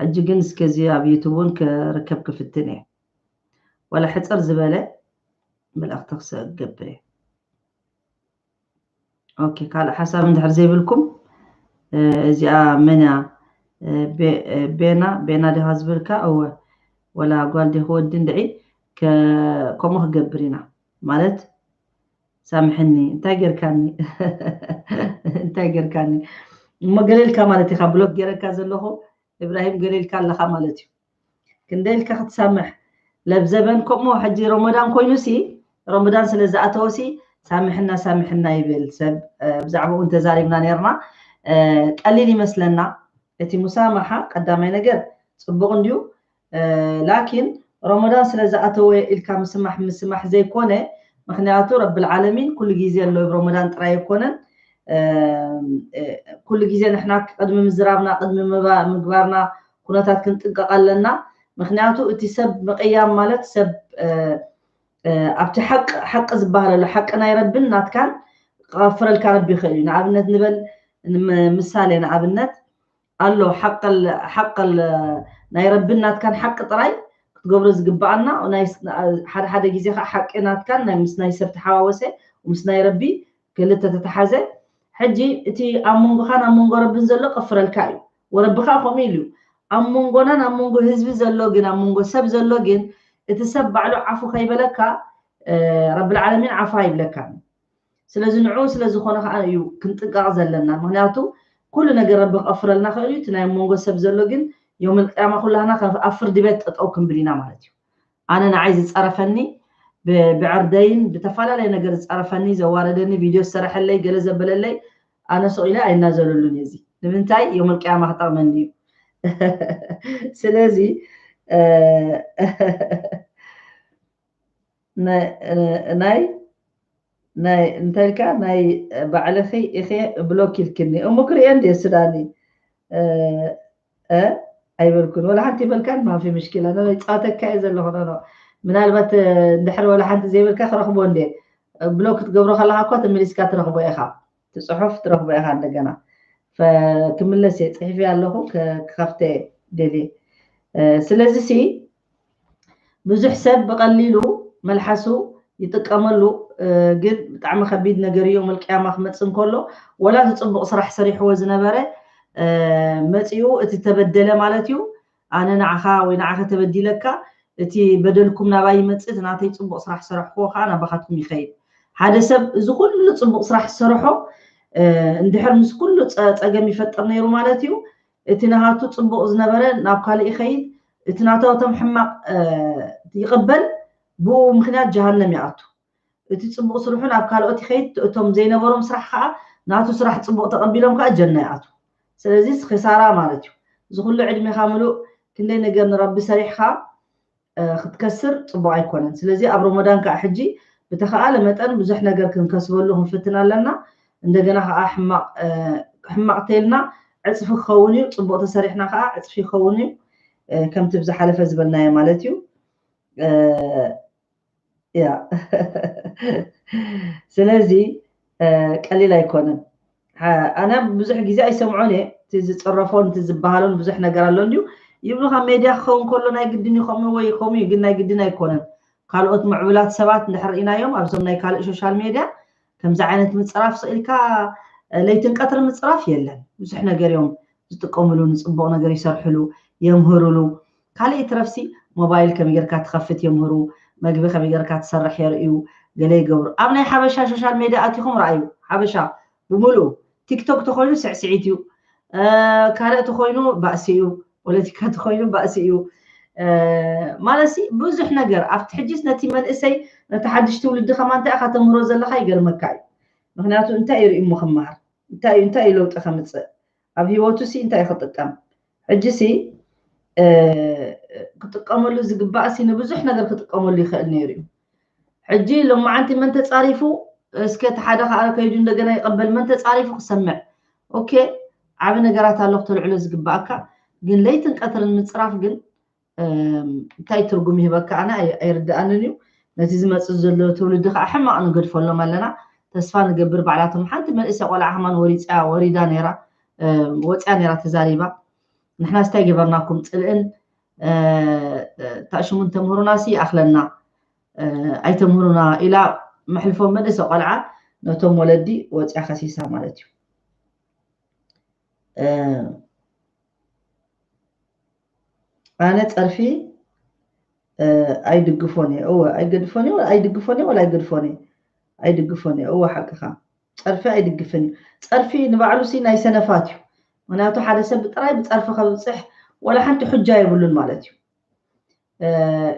ሕጂ ግን እስከዚ ኣብ ዩቱብ እውን ክርከብ ክፍትን እየ። ዋላ ሕፅር ዝበለ መልእኽቲ ክገብር እየ። ኦኬ፣ ካልእ ሓሳብ እንድሕር ዘይብልኩም እዚኣ መን እያ? ቤና ቤና ዲኻ ዝበልካ? እወ፣ ወላ ጓል ዲኹ ወዲ እንድዒ ከምኡ ክገብር ኢና ማለት ሳምሕኒ። እንታይ ጌርካኒ? እንታይ ጌርካኒ? እሞ ገለ ኢልካ ማለት ኢኻ ብሎክ ጌረካ ዘለኹ። እብራሂም ገለ ኢልካ ኣለኻ ማለት እዩ። ክንደይ ኢልካ ክትሳምሕ? ለብ ዘበን ከምኡ ሕጂ ረመዳን ኮይኑ ሲ ረመዳን ስለ ዝኣተወ ሲ ሳምሕና ሳምሕና ይብል ሰብ። ብዛዕባኡ እንተዛሪብና ነርና ቀሊል ይመስለና። እቲ ሙሳማሓ ቀዳማይ ነገር ፅቡቕ እንድዩ። ላኪን ረመዳን ስለ ዝኣተወ ኢልካ ምስማሕ ምስማሕ ዘይኮነ፣ ምክንያቱ ረብል ዓለሚን ኩሉ ግዜ ኣሎ። ረመዳን ጥራይ ኣይኮነን። ኩሉ ግዜ ንሕና ቅድሚ ምዝራብና ቅድሚ ምግባርና ኩነታት ክንጥንቀቕ ኣለና። ምክንያቱ እቲ ሰብ ምቕያም ማለት ሰብ ኣብቲ ሓቂ ዝበሃለሉ ሓቂ ናይ ረብን ናትካን ክቐፍረልካ ረቢ ይኽእል እዩ። ንኣብነት ንበል ምሳሌ ንኣብነት ኣሎ ሓቂ ናይ ረብን ናትካን ሓቂ ጥራይ ክትገብሮ ዝግበኣና። ሓደ ሓደ ግዜ ከዓ ሓቂ ናትካን ምስ ናይ ሰብ ተሓዋወሰ ምስ ናይ ረቢ ክልተ ተተሓዘ። ሕጂ እቲ ኣብ መንጎኻን ኣብ መንጎ ረብን ዘሎ ቀፍረልካ እዩ። ወረብኻ ከምኡ ኢሉ እዩ። ኣብ መንጎናን ኣብ መንጎ ህዝቢ ዘሎ ግን ኣብ መንጎ ሰብ ዘሎ ግን እቲ ሰብ ባዕሉ ዓፉ ከይበለካ ረብል ዓለሚን ዓፉ ኣይብለካን። ስለዚ ንዕኡ ስለ ዝኾነ ከዓ እዩ ክንጥንቀቕ ዘለና። ምክንያቱ ኩሉ ነገር ረቢ ክቐፍረልና ክእል እዩ። እቲ ናይ መንጎ ሰብ ዘሎ ግን ዮም ልቅያማ ኩላህና ኣብ ፍርዲ ቤት ጠጠው ክንብል ኢና ማለት እዩ። ኣነ ንዓይ ዝፀረፈኒ ብዕርደይን ብተፈላለየ ነገር ዝፀረፈኒ ዘዋረደኒ ቪድዮ ዝሰረሐለይ ገለ ዘበለለይ ኣነ ስቕ ኢለ ኣይናዘለሉን እዚ ንምንታይ ዮም ልቅያማ ክጠቕመኒ እዩ። ስለዚ ናይ ናይ እንታይ ኢልካ ናይ ባዕልኺ ኢኸ ብሎክ ኢልክኒ እሞ ክሪኦ እንደ ሱዳኒ ኣይበልኩን ወላ ሓንቲ ይበልካን ማፊ ምሽኪላ ነ ፃወተካ እየ ዘለኹ ኖ ምናልባት እንድሕር ወላ ሓንቲ ዘይበልካ ክረኽቦ እንደ ብሎክ ክትገብሮ ከለካ እኳ ተመሊስካ ትረኽቦ ኢኻ ትፅሑፍ ትረኽቦ ኢኻ እንደገና ክምለስ እየ ፅሒፍ ኣለኹ ክኸፍተ ደልየ ስለዚ ሲ ብዙሕ ሰብ ብቐሊሉ መልሓሱ ይጥቀመሉ ግን ብጣዕሚ ከቢድ ነገር እዩ። መልቅያማ ክመፅእ እንከሎ ወላ እቲ ፅቡቕ ስራሕ ሰሪሕዎ ዝነበረ መፂኡ እቲ ተበደለ ማለት እዩ። ኣነ ንዓኻ ወይ ንዓኸ ተበዲለካ እቲ በደልኩም ናባይ ይመፅእ እቲ ናተይ ፅቡቕ ስራሕ ዝሰረሕክዎ ከዓ ናባኻትኩም ይኸይድ። ሓደ ሰብ እዚ ኩሉ ፅቡቕ ስራሕ ዝሰርሖ እንድሕር ምስ ኩሉ ፀገም ይፈጥር ነይሩ ማለት እዩ። እቲ ናሃቱ ፅቡቕ ዝነበረ ናብ ካልእ ይኸይድ፣ እቲ ናታውቶም ሕማቕ ይቕበል፣ ብኡ ምኽንያት ጀሃነም ይኣቱ። እቲ ፅቡቕ ስርሑ ናብ ካልኦት ይኸይድ፣ እቶም ዘይነበሮም ስራሕ ከዓ ናቱ ስራሕ ፅቡቕ ተቐቢሎም ከዓ ጀና ይኣቱ። ስለዚ ክሳራ ማለት እዩ። እዚ ኩሉ ዕድሜኻ ምሉእ ክንደይ ነገር ንረቢ ሰሪሕኻ ክትከስር ፅቡቅ ኣይኮነን። ስለዚ ኣብ ረመዳን ከዓ ሕጂ ብተኸኣለ መጠን ብዙሕ ነገር ክንከስበሉ ክንፍትን ኣለና። እንደገና ከዓ ሕማቅ ሕማቅ ተይልና ዕፅፊ ክኸውን እዩ። ፅቡቅ ተሰሪሕና ከዓ ዕፅፊ ይኸውን እዩ። ከምቲ ብዝሓለፈ ዝበልናዮ ማለት እዩ። ያ ስለዚ ቀሊል ኣይኮነን። ኣነ ብዙሕ ግዜ ኣይሰምዖን እየ። እቲ ዝፅረፎን እቲ ዝበሃሎን ብዙሕ ነገር ኣሎ እንድዩ። ይብሉካ ሜድያ ክኸውን ከሎ ናይ ግድን እዩ ከምኡ ወይ ከምኡ እዩ፣ ግን ናይ ግድን ኣይኮነን። ካልኦት ምዕቡላት ሰባት እንድሕር ርኢናዮም ኣብዞም ናይ ካልእ ሶሻል ሜድያ ከምዚ ዓይነት ምፅራፍ ስኢልካ ለይትን ቀትሪ ምፅራፍ የለን። ብዙሕ ነገር እዮም ዝጥቀምሉ፣ ንፅቡቅ ነገር ይሰርሕሉ፣ የምህርሉ። ካልእ ይትረፍሲ ሞባይል ከመይ ጌርካ ትኸፍት የምህሩ፣ መግቢ ከመይ ጌርካ ትሰርሕ የርእዩ፣ ገለ ይገብሩ። ኣብ ናይ ሓበሻ ሶሻል ሜድያ ኣቲኹም ረኣዩ። ሓበሻ ብምሉኡ ቲክቶክ ተኾይኑ ስዕስዒት እዩ፣ ካልእ ተኾይኑ ባእሲ እዩ፣ ፖለቲካ ተኾይኑ ባእሲ እዩ። ማለትሲ ብዙሕ ነገር ኣብቲ ሕጂስ ነቲ መንእሰይ ነቲ ሓድሽ ትውልዲ ከማ እንታይ ኢኻ ተምህሮ ዘለኻ ይገርመካ እዩ። ምክንያቱ እንታይ እዩ ርእሞ ክመሃር፣ እንታይ እዩ እንታይ እዩ ለውጢ ከምፅእ፣ ኣብ ህይወቱ ሲ እንታይ ክጥቀም። ሕጂ ሲ ክጥቀመሉ ዝግባእ ሲ ንብዙሕ ነገር ክጥቀመሉ ይኽእል ነይሩ እዩ። ሕጂ ሎማዓንቲ መን ተፃሪፉ እስከ እቲ ሓደ ከዓ ከይዱ እንደገና ይቐበል፣ መን ተፃሪፉ ክሰምዕ። ኦኬ ዓብ ነገራት ኣሎ ክተልዕሎ ዝግባእካ፣ ግን ለይትን ቀትርን ምፅራፍ ግን እንታይ ትርጉም ይህበካ ኣነ ኣይርድኣንን እዩ። ነቲ ዝመፅእ ዘሎ ትውልዲ ከዓ ሕማቕ ንገድፈሎም ኣለና። ተስፋ ንገብር ባዕላቶም ሓንቲ መንእሰ ቆልዓ ከማን ወሪፅያ ወሪዳ ነይራ፣ ወፅያ ነይራ ተዛሪባ። ንሕና ስታይ ገበርናኩም ፅልእን ታሽሙን ተምህሩና ሲ ይኣኽለና ኣይተምህሩና ኢላ መሕልፎ መንእሰ ቆልዓ ነቶም ወለዲ ወፅያ ከሲሳ ማለት እዩ። ኣነ ፀርፊ ኣይድግፎን እየ። እወ ኣይገድፎን እየ፣ ኣይድግፎን እየ፣ ወላ ኣይገድፎን እየ፣ ኣይድግፎን እየ። እወ ሓቅኻ፣ ፀርፊ ኣይድግፍን እዩ። ፀርፊ ንባዕሉ ሲ ናይ ሰነፋት እዩ። ምክንያቱ ሓደ ሰብ ጥራይ ብፀርፊ ከብፅሕ ወላ ሓንቲ ሕጃ የብሉን ማለት እዩ።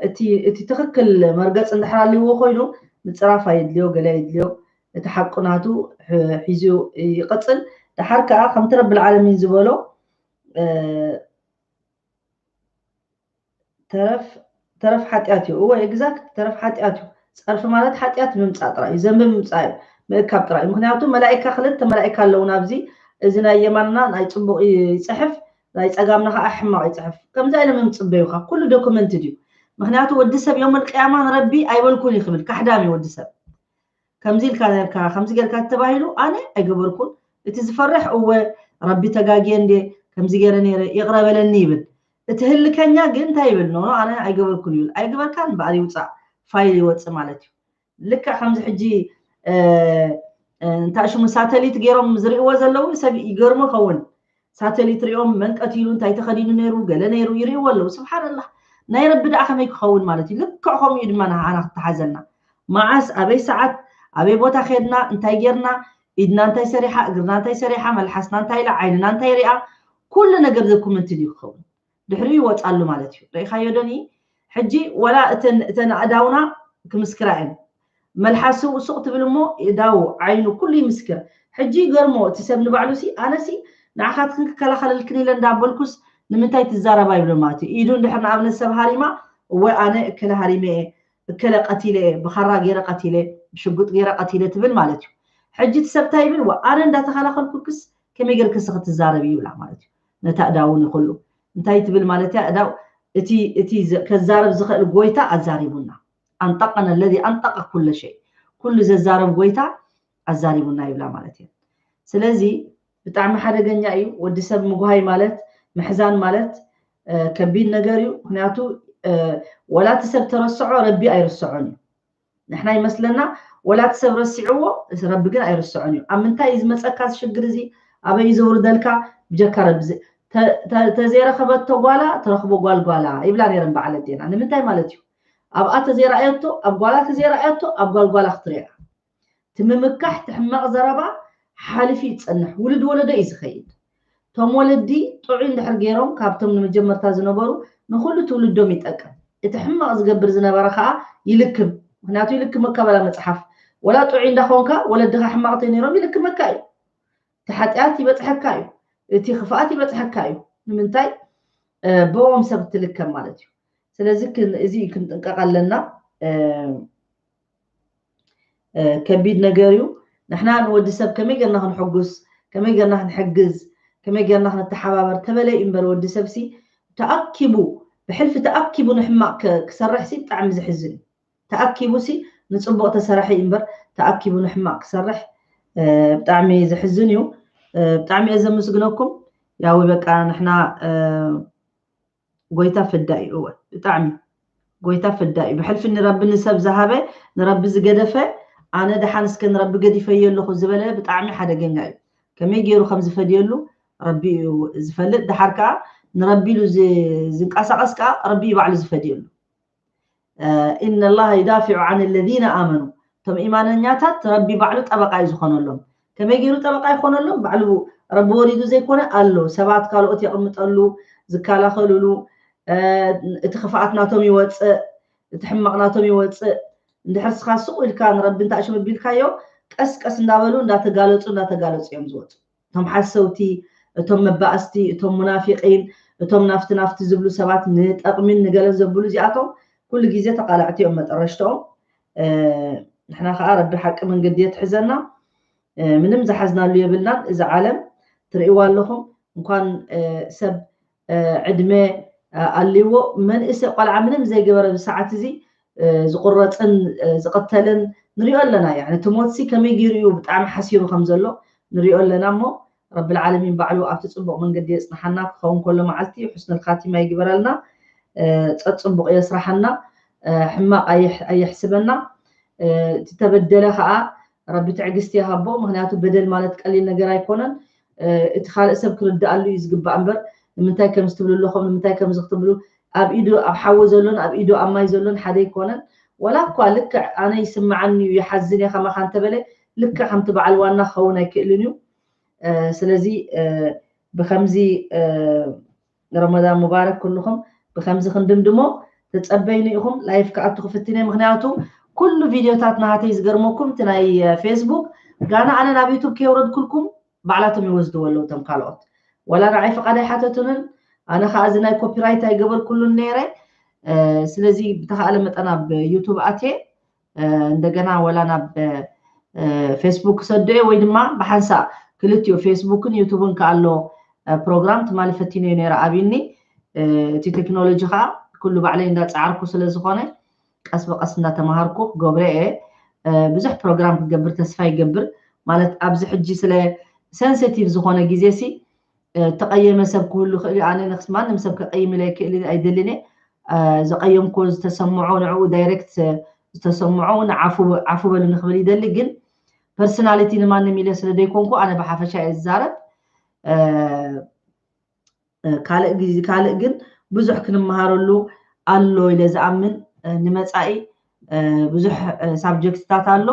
እቲ እቲ ትኽክል መርገፂ እንድሕር ኣልዎ ኮይኑ ምፅራፍ ኣይድልዮ፣ ገለ ኣይድልዮ። እቲ ሓቁ ናቱ ሒዙ ይቐፅል። ደሓር ከዓ ከምቲ ረብል ዓለሚን ዝበሎ ተረፍ ተረፍ ሓጢኣት እዩ። እወ ኤግዛክት ተረፍ ሓጢኣት እዩ። ፀርፊ ማለት ሓጢኣት ምምፃእ ጥራይ እዩ፣ ዘንቢ ምምፃእ እዩ፣ ምእካብ ጥራይ እዩ። ምክንያቱ መላኢካ ክልተ መላኢካ ኣለዉ ናብዚ፣ እዚ ናይ የማንና ናይ ፅቡቅ ይፅሕፍ፣ ናይ ፀጋምና ከዓ ሕማቅ ይፅሕፍ። ከምዚ ኢሎም እዮም ፅበዩካ፣ ኩሉ ዶክመንትድ እዩ። ምክንያቱ ወዲ ሰብ ዮም ልቅያማ ንረቢ ኣይበልኩን እዩ ክብል ካሕዳም እዩ ወዲ ሰብ። ከምዚ ኢልካ ነርካ ከምዚ ጌርካ ተባሂሉ ኣነ ኣይገበርኩን። እቲ ዝፈርሕ እወ ረቢ ተጋግየ እንዴ ከምዚ ገይረ ነይረ ይቕረ በለኒ ይብል። እቲ ህልከኛ ግን እንታይ ይብል? ኖኖ ኣነ ኣይገበርኩን ይብል። ኣይገበርካን በኣል ይውፃእ ፋይል ይወፅእ ማለት እዩ። ልክዕ ከምዚ ሕጂ እንታይ ሽሙ ሳተሊት ገይሮም ዝርእዎ ዘለዉ ሰብ ይገርሞ ይኸውን። ሳተሊት ሪኦም መን ቀቲሉ እንታይ ተኸዲኑ ነይሩ ገለ ነይሩ ይርእዎ ኣለዉ። ስብሓንላህ ናይ ረቢ ደኣ ከመይ ክኸውን ማለት እዩ። ልክዕ ከምኡ እዩ ድማ ንዓና ክተሓዘልና። መዓስ ኣበይ ሰዓት ኣበይ ቦታ ከድና እንታይ ጌርና ኢድና እንታይ ሰሪሓ እግርና እንታይ ሰሪሓ መልሓስና እንታይ ኢላ ዓይንና እንታይ ሪኣ ኩሉ ነገር ዶኩመንትድ እዩ ክኸውን። ድሕሪኡ ይወፃሉ ማለት እዩ። ርኢኻዮ ዶኒ ሕጂ ወላ እተን እተን ኣእዳውና ክምስክራ እየን። መልሓሱ ሱቕ ትብል እሞ እዳው ዓይኑ ኩሉ ይምስክር። ሕጂ ይገርሞ እቲ ሰብ ንባዕሉ ሲ ኣነ ሲ ንዓኻትክን ክከላኸለልክን ኢለ እንዳበልኩስ ንምንታይ ትዛረባ ይብሎ ማለት እዩ። ኢዱ እንድሕር ንኣብነት ሰብ ሃሪማ እወ ኣነ እከለ ሃሪመ እየ እከለ ቀቲለ እየ ብኻራ ገይረ ቀቲለ ብሽጉጥ ገይረ ቀቲለ ትብል ማለት እዩ። ሕጂ እቲ ሰብ እንታይ ይብል ወ ኣነ እንዳተኸላኸልኩልክስ ከመይ ገይርክስ ክትዛረብ ይብላ ማለት እዩ። ነታ እዳውን ይኩሉ እንታይ ትብል ማለት እያ እዳው እቲ እቲ ከዛረብ ዝኽእል ጎይታ ኣዛሪቡና ኣንጠቀነ ለዚ ኣንጠቀ ኩለ ሸይ ኩሉ ዘዛረብ ጎይታ ኣዛሪቡና ይብላ ማለት እየን። ስለዚ ብጣዕሚ ሓደገኛ እዩ። ወዲ ሰብ ምጉሃይ ማለት ምሕዛን ማለት ከቢድ ነገር እዩ። ምክንያቱ ወላ እቲ ሰብ ተረስዖ ረቢ ኣይርስዖን እዩ። ንሕና ይመስለና ወላ እቲ ሰብ ረሲዕዎ ረቢ ግን ኣይርስዖን እዩ። ኣብ ምንታይ እዩ ዝመፀካ እዚ ሽግር እዚ ኣበይ እዩ ዘውርደልካ ብጀካ ረቢ ተዘይረኸበቶ ጓላ ትረኽቦ ጓል ጓላ ይብላ ነይረን በዓል ኣዴና። ንምንታይ ማለት እዩ ኣብኣ ተዘይረኣየቶ ኣብ ጓላ ተዘይረኣየቶ ኣብ ጓል ጓላ ክትሪኣ እቲ ምምካሕ እቲ ሕማቕ ዘረባ ሓሊፉ ይፀንሕ ውሉድ ወለዶ እዩ ዝኸይድ። እቶም ወለዲ ጥዑይ እንድሕር ገይሮም ካብቶም ንመጀመርታ ዝነበሩ ንኩሉ ትውልዶም ይጠቅም። እቲ ሕማቕ ዝገብር ዝነበረ ከዓ ይልክም። ምክንያቱ ይልክም መካበላ መፅሓፍ ወላ ጥዑይ እንዳኾንካ ወለድኻ ሕማቕ ተነይሮም ይልክመካ እዩ። እቲ ሓጢኣት ይበፅሐካ እዩ። እቲ ክፍኣት ይበፅሐካ እዩ። ንምንታይ ብኦም ሰብ ትልከም ማለት እዩ። ስለዚ ክን- እዚ ክንጥንቀቕ ኣለና። እ፣ እ፣ ከቢድ ነገር እዩ። ንሕና ንወዲ ሰብ ከመይ ጌርና ክንሕጉስ፣ ከመይ ጌርና ክንሕግዝ፣ ከመይ ጌርና ክንተሓባበር ተበለ እዩ እምበር፣ ወዲ ሰብሲ ተኣኪቡ፣ ብሕልፊ ተኣኪቡ ንሕማቕ ከ- ክሰርሕሲ ብጣዕሚ ዘሕዝን እዩ። ተኣኪቡሲ ንጽቡቕ ተሰራሒ እምበር፣ ተኣኪቡ ንሕማቕ ክሰርሕ፣ እ፣ ብጣዕሚ ዘሕዝን እዩ። እ፣ ብጣዕሚ እየ ዘመስግነኩም። ያው በቃ ንሕና፣ እ፣ ጎይታ ፍዳ እዩ። እወ፣ ብጣዕሚ ጎይታ ፍዳ እዩ። ብሕልፊ ንረቢ ንሰብ ዝሃበ፣ ንረቢ ዝገደፈ፣ ኣነ ደሓን እስከ ንረቢ ገዲፈዮ ኣለኹ ዝበለ ብጣዕሚ ሓደገኛ እዩ። ከመይ ገይሩ ከም ዝፈድየሉ ረቢ እዩ ዝፈልጥ። ደሓር ከኣ ንረቢ ኢሉ ዝ- ዝንቀሳቐስ ከኣ ረቢ እዩ ባዕሉ ዝፈድየሉ። እ፣ إن الله يدافع عن الذين آمنوا፣ እቶም ኢማነኛታት ረቢ ባዕሉ ጠበቃ እዩ ዝኾነሎም። ከመይ ገይሩ ጠበቃ ይኾነሎም? ባዕሉ ረቢ ወሪዱ ዘይኮነ ኣሎ፣ ሰባት ካልኦት የቕምጠሉ፣ ዝከላኸሉሉ፣ እ፣ እቲ ክፍኣት ናቶም ይወፅእ፣ እቲ ሕማቕ ናቶም ይወፅእ። እንድሕር ስኻ ስቕ ኢልካ ንረቢ እንተ ኣሽም ቢልካዮ፣ ቀስ ቀስ እንዳበሉ እንዳተጋለፁ እንዳተጋለፁ እዮም ዝወፁ። እቶም ሓሰውቲ፣ እቶም መባእስቲ፣ እቶም ሙናፊቂን፣ እቶም ናፍቲ ናፍቲ ዝብሉ ሰባት ንጠቕሚን ንገለን ዘብሉ እዚኣቶም ኩሉ ግዜ ተቓላዕቲ እዮም መጠረሽተኦም። እ፣ ንሕና ከዓ ረቢ ሓቂ መንገዲ የትሕዘና። እ፣ ምንም ዝሓዝናሉ የብልናን። እዚ ዓለም ትርእይዋ ኣለኹም፣ እንኳን እ፣ ሰብ እ፣ ዕድመ እ፣ ኣልዎ መንእሰይ ቆልዓ ምንም ዘይገበረ ብሰዓት እዚ እ፣ ዝቁረፅን እ፣ ዝቕተልን ንሪኦ ኣለና። ያኒ እቲ ሞትሲ ከመይ ገይሩ እዩ ብጣዕሚ ሓሲሩ ከም ዘሎ ንሪኦ ኣለና እሞ ረቢ ልዓለሚን ባዕሉ ኣብቲ ፅቡቕ መንገዲ የፅንሓና። ክኸውን ከሎ መዓልቲ ሕስኑል ካቲማ ይግበረልና። እ፣ ፀፅቡቕ የስራሓና። እ፣ ሕማቕ ኣየሕ- ኣየሕስበና። እ፣ እቲ ተበደለ ከዓ ረቢ ትዕግስቲ ይሃቦ። ምክንያቱ በደል ማለት ቀሊል ነገር ኣይኮነን። እ፣ እቲ ካልእ ሰብ ክርድኣሉ እዩ ዝግባእ እምበር ንምንታይ ከም ዝትብሉ ኣለኹም፣ ንምንታይ ከም ዝክትብሉ ኣብ ኢዱ ኣብ ሓዊ ዘሎን ኣብ ኢዱ ኣብ ማይ ዘሎን ሓደ ኣይኮነን። ወላ እኳ ልክዕ ኣነ ይስምዓኒ እዩ ይሓዝን እየ ከማኻ እንተበለ ልክዕ ከምቲ በዓል ዋና ክኸውን ኣይክእልን እዩ። እ፣ ስለዚ እ፣ ብከምዚ እ፣ ረመዳን ሙባረክ ኩልኹም። ብከምዚ ክንድምድሞ ተጸበይኒ ኢኹም። ላይፍ ክኣቱ ክፍትነ፣ ምክንያቱ ኩሉ ቪድዮታት ናሃተይ ዝገርመኩም እቲ ናይ እ፣ ፌስቡክ ጋና ኣነ ናብ ዩቱብ ከየውረድኩልኩም ባዕላቶም ይወስድዎ ኣለዉ እቶም ካልኦት። ወላ ንዓይ ፍቓድ ኣይሓተቱንን። ኣነ ከዓ እዚ ናይ ኮፒራይት ኣይገበርኩሉን ነይረ። እ፣ ስለዚ ብተኻእለ መጠን ኣብ ዩቱብ ኣትየ እ፣ እንደገና ወላ ናብ እ፣ ፌስቡክ ክሰዶ እየ ወይ ድማ ብሓንሳእ ክልቲኡ ፌስቡክን ዩቱብን ከኣሎ እ፣ ፕሮግራም ትማሊ ፈቲነዮ ነይረ ኣብኒ። እ፣ እቲ ቴክኖሎጂ ከዓ ኩሉ ባዕለይ እንዳፀዓርኩ ስለ ዝኾነ ቀስ ብቀስ እንዳተምሃርኩ ክገብሮ እየ። እ፣ ብዙሕ ፕሮግራም ክገብር ተስፋ ይገብር። ማለት ኣብዚ ሕጂ ስለ ሴንሲቲቭ ዝኾነ ግዜ ሲ እ፣ ተቐየመ ሰብ ክህሉ ይኽእል እዩ። ኣነ ንክስ ማንም ሰብ ከቐይም ኢለ ኣይክእልን ኣይደልን እየ። እ፣ ዘቐየምኩ ዝተሰምዖ ንዕኡ ዳይሬክት ዝተሰምዖ እውን ዓፉ ዓፉ በሉ ንክብል ይደሊ። ግን ፐርሶናሊቲ ንማንም ኢለ ስለ ዘይኮንኩ ኣነ ብሓፈሻ እየ ዝዛረብ። እ፣ እ፣ ካልእ ግዜ ካልእ ግን ብዙሕ ክንመሃረሉ ኣሎ ኢለ ዝኣምን። እ፣ ንመጻኢ እ፣ ብዙሕ እ፣ ሳብጀክትታት ኣሎ።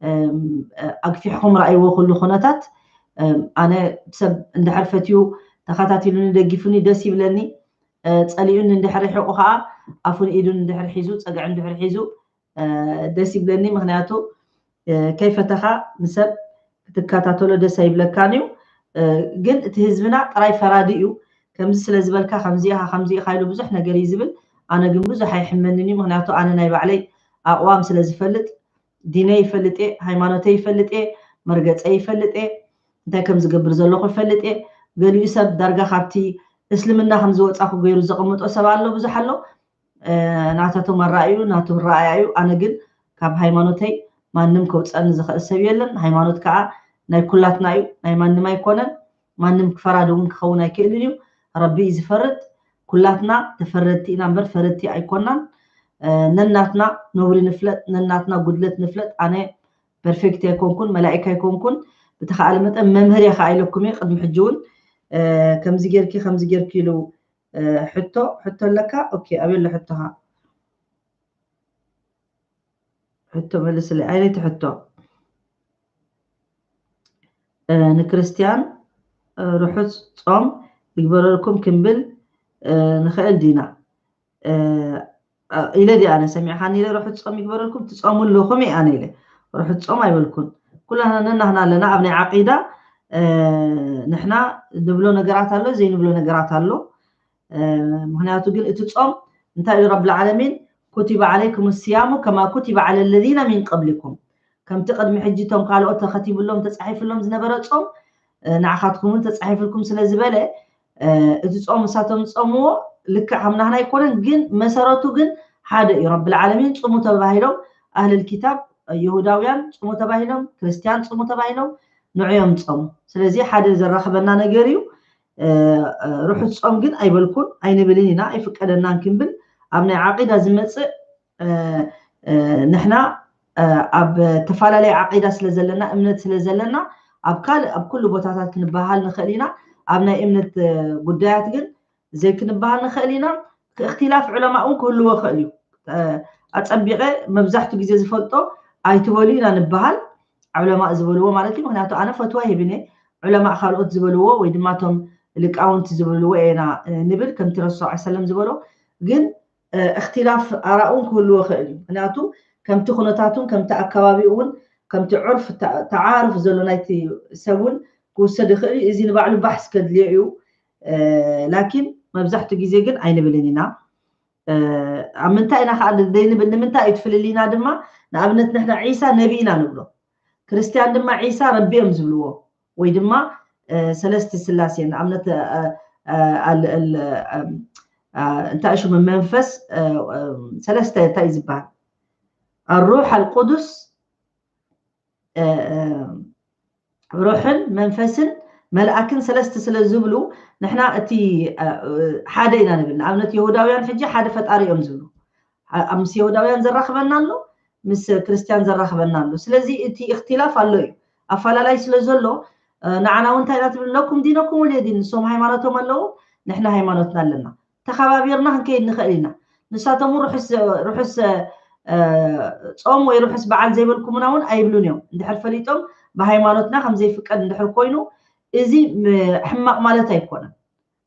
እም፣ እ፣ ኣግፊሕኩም ረኣይዎ ኩሉ ኩነታት። እም፣ ኣነ ሰብ እንድሕር ፈትዩ ተኸታቲሉኒ ደጊፉኒ ደስ ይብለኒ። እ፣ ጸሊኡኒ እንድሕር ርሒቑ ከዓ ኣፉን ኢዱን እንድሕር ሒዙ ጸግዒ እንድሕር ሒዙ እ፣ ደስ ይብለኒ። ምክንያቱ እ፣ ከይፈተኻ ንሰብ ክትከታተሎ ደስ ኣይብለካን እዩ። እ፣ ግን እቲ ህዝብና ጥራይ ፈራዲ እዩ። ከምዚ ስለ ዝበልካ ከምዚ ኢኻ ከምዚ ኢኻ ኢሉ ብዙሕ ነገር እዩ ዝብል። ኣነ ግን ብዙሕ ኣይሕመንን እዩ። ምክንያቱ ኣነ ናይ ባዕለይ ኣቕዋም ስለ ዝፈልጥ፣ ዲነይ ይፈልጥ እየ፣ ሃይማኖተይ ይፈልጥ እየ፣ መርገፀይ ይፈልጥ እየ፣ እንታይ ከም ዝገብር ዘለኹ ይፈልጥ እየ። ገሊኡ ሰብ ዳርጋ ካብቲ እስልምና ከም ዝወፃኹ ገይሩ ዘቕምጦ ሰብ ኣሎ፣ ብዙሕ ኣሎ። እ፣ ናታቶም ኣረኣእዩ፣ ናቱ ረኣያ እዩ። ኣነ ግን ካብ ሃይማኖተይ ማንም ከውፀኒ ዝኽእል ሰብ የለን። ሃይማኖት ከዓ ናይ ኩላትና እዩ፣ ናይ ማንም ኣይኮነን። ማንም ክፈራዲ እውን ክኸውን ኣይክእልን እዩ። ረቢ እዩ ዝፈርድ። ኩላትና ተፈረድቲ ኢና እምበር ፈረድቲ ኣይኮናን። እ፣ ነናትና ነውሪ ንፍለጥ፣ ነናትና ጉድለት ንፍለጥ። ኣነ ፐርፌክት ኣይኮንኩን፣ መላኢካ ኣይኮንኩን። ብተኻእለ መጠን መምህር እየ ከዓ ኢለኩም እየ ቅድሚ ሕጂ እውን። እ፣ ከምዚ ጌርኪ፣ ከምዚ ጌርኪ ኢሉ እ፣ ሕቶ፣ ሕቶ ኣለካ? ኦኬ፣ ኣበይ ኣሎ ሕቶኻ? ሕቶ መልስለይ። ኣይነይቲ ሕቶ? እ፣ ንክርስትያን፣ እ፣ ርሑስ ጾም ይግበረልኩም ክንብል፣ እ፣ ንኽእል ዲና? እ፣ እ፣ ኢለ ድየ ኣነ ሰሚዕካኒ ኢለ ርሑስ ጾም ይግበረልኩም ትጾሙ ኣለኹም እየ ኣነ ኢለ። ርሑስ ጾም ኣይበልኩን። ኩላና ነናህና ኣለና ኣብ ናይ ዓቂዳ፣ እ፣ ንሕና ንብሎ ነገራት ኣሎ፣ ዘይንብሎ ነገራት ኣሎ። እ፣ ምክንያቱ ግን እቲ ጾም እንታይ ኢሉ ረብል ዓለሚን? ኩቲበ ዓለይኩም ስያሙ ከማ ኩቲበ ዓለ ለዚነ ሚን ቀብሊኩም። ከምቲ ቅድሚ ሕጂ እቶም ካልኦት ተኸቲብሎም ተጻሒፍሎም ዝነበረ ጾም ንዓኻትኩም እውን ተጻሒፍልኩም ስለ ዝበለ፣ እቲ ጾም ንሳቶም ዝጾምዎ ልክዕ ከም ናህና ኣይኮነን፣ ግን መሰረቱ ግን ሓደ እዩ። ረብል ዓለሚን ጽሙ ተባሂሎም፣ ኣህልል ኪታብ፣ ይሁዳውያን ጽሙ ተባሂሎም፣ ክርስትያን ጽሙ ተባሂሎም፣ ንዕዮም ጾሙ። ስለዚ ሓደ ዘራኽበና ነገር እዩ። ርሑስ ጾም ግን ኣይበልኩን፣ ኣይንብልን ኢና፣ ኣይፍቀደናን ክንብል። ኣብ ናይ ዓቂዳ ዝመጽእ ንሕና ኣብ ተፈላለየ ዓቂዳ ስለ ዘለና፣ እምነት ስለ ዘለና፣ ኣብ ካልእ ኣብ ኩሉ ቦታታት ክንበሃል ንኽእል ኢና። ኣብ ናይ እምነት ጉዳያት ግን ዘይክንበሃል ንኽእል ኢና። እክትላፍ ዑለማ እውን ክህልዎ ይኽእል እዩ። ኣጸቢቐ መብዛሕቱ ግዜ ዝፈልጦ ኣይትበሉ ኢና ንበሃል፣ ዑለማ ዝበልዎ ማለት እዩ። ምክንያቱ ኣነ ፈትዋ ሂብን እየ፣ ዑለማ ካልኦት ዝበልዎ ወይ ድማ እቶም ልቃውንቲ ዝበልዎ ኢና ንብል፣ ከምቲ ረሱል ሰለም ዝበሎ። ግን እክትላፍ ኣራእ እውን ክህልዎ ይኽእል እዩ። ምክንያቱ ከምቲ ኩነታቱን ከምቲ ኣከባቢኡ እውን ከምቲ ዑርፍ ተዓርፍ ዘሎ ናይቲ ሰብ እውን ክውሰድ ይኽእል እዩ። እዚ ንባዕሉ ባሕስ ከድልዮ እዩ። ላኪን መብዛሕትኡ ግዜ ግን ኣይንብልን ኢና። ኣብ ምንታይ ኢና ከዓ ዘይንብል? ንምንታይ እዩ ትፍልልይና ድማ? ንኣብነት ንሕና ዒሳ ነቢ ኢና ንብሎ፣ ክርስትያን ድማ ዒሳ ረቢ እዮም ዝብልዎ፣ ወይ ድማ ሰለስቲ ስላሴ። ንኣብነት እንታይ ሽሙ መንፈስ ሰለስተ እንታይ እዩ ዝበሃል? ኣሩሕ ኣልቁዱስ፣ ሩሕን መንፈስን መልኣክን ሰለስቲ ስለ ዝብሉ፣ ንሕና እቲ ሓደ ኢና ንብል። ንኣብነት ይሁዳውያን ሕጂ ሓደ ፈጣሪ እዮም ዝብሉ። ምስ ይሁዳውያን ዘራኽበና ኣሎ፣ ምስ ክርስትያን ዘራኽበና ኣሎ። ስለዚ እቲ እክትላፍ ኣሎ እዩ፣ ኣፈላላይ ስለ ዘሎ፣ ንዓና እውን እንታይ ኢና ትብል? ለኩም ዲነኩም ወልየ ዲን። ንሶም ሃይማኖቶም ኣለዉ፣ ንሕና ሃይማኖትና ኣለና። ተኸባቢርና ክንከይድ ንኽእል ኢና። ንሳቶም እውን ርሑስ ጾም ወይ ርሑስ በዓል ዘይበልኩምና እውን ኣይብሉን እዮም። እንድሕር ፈሊጦም ብሃይማኖትና ከም ዘይፍቀድ እንድሕር ኮይኑ፣ እዚ ሕማቕ ማለት ኣይኮነን።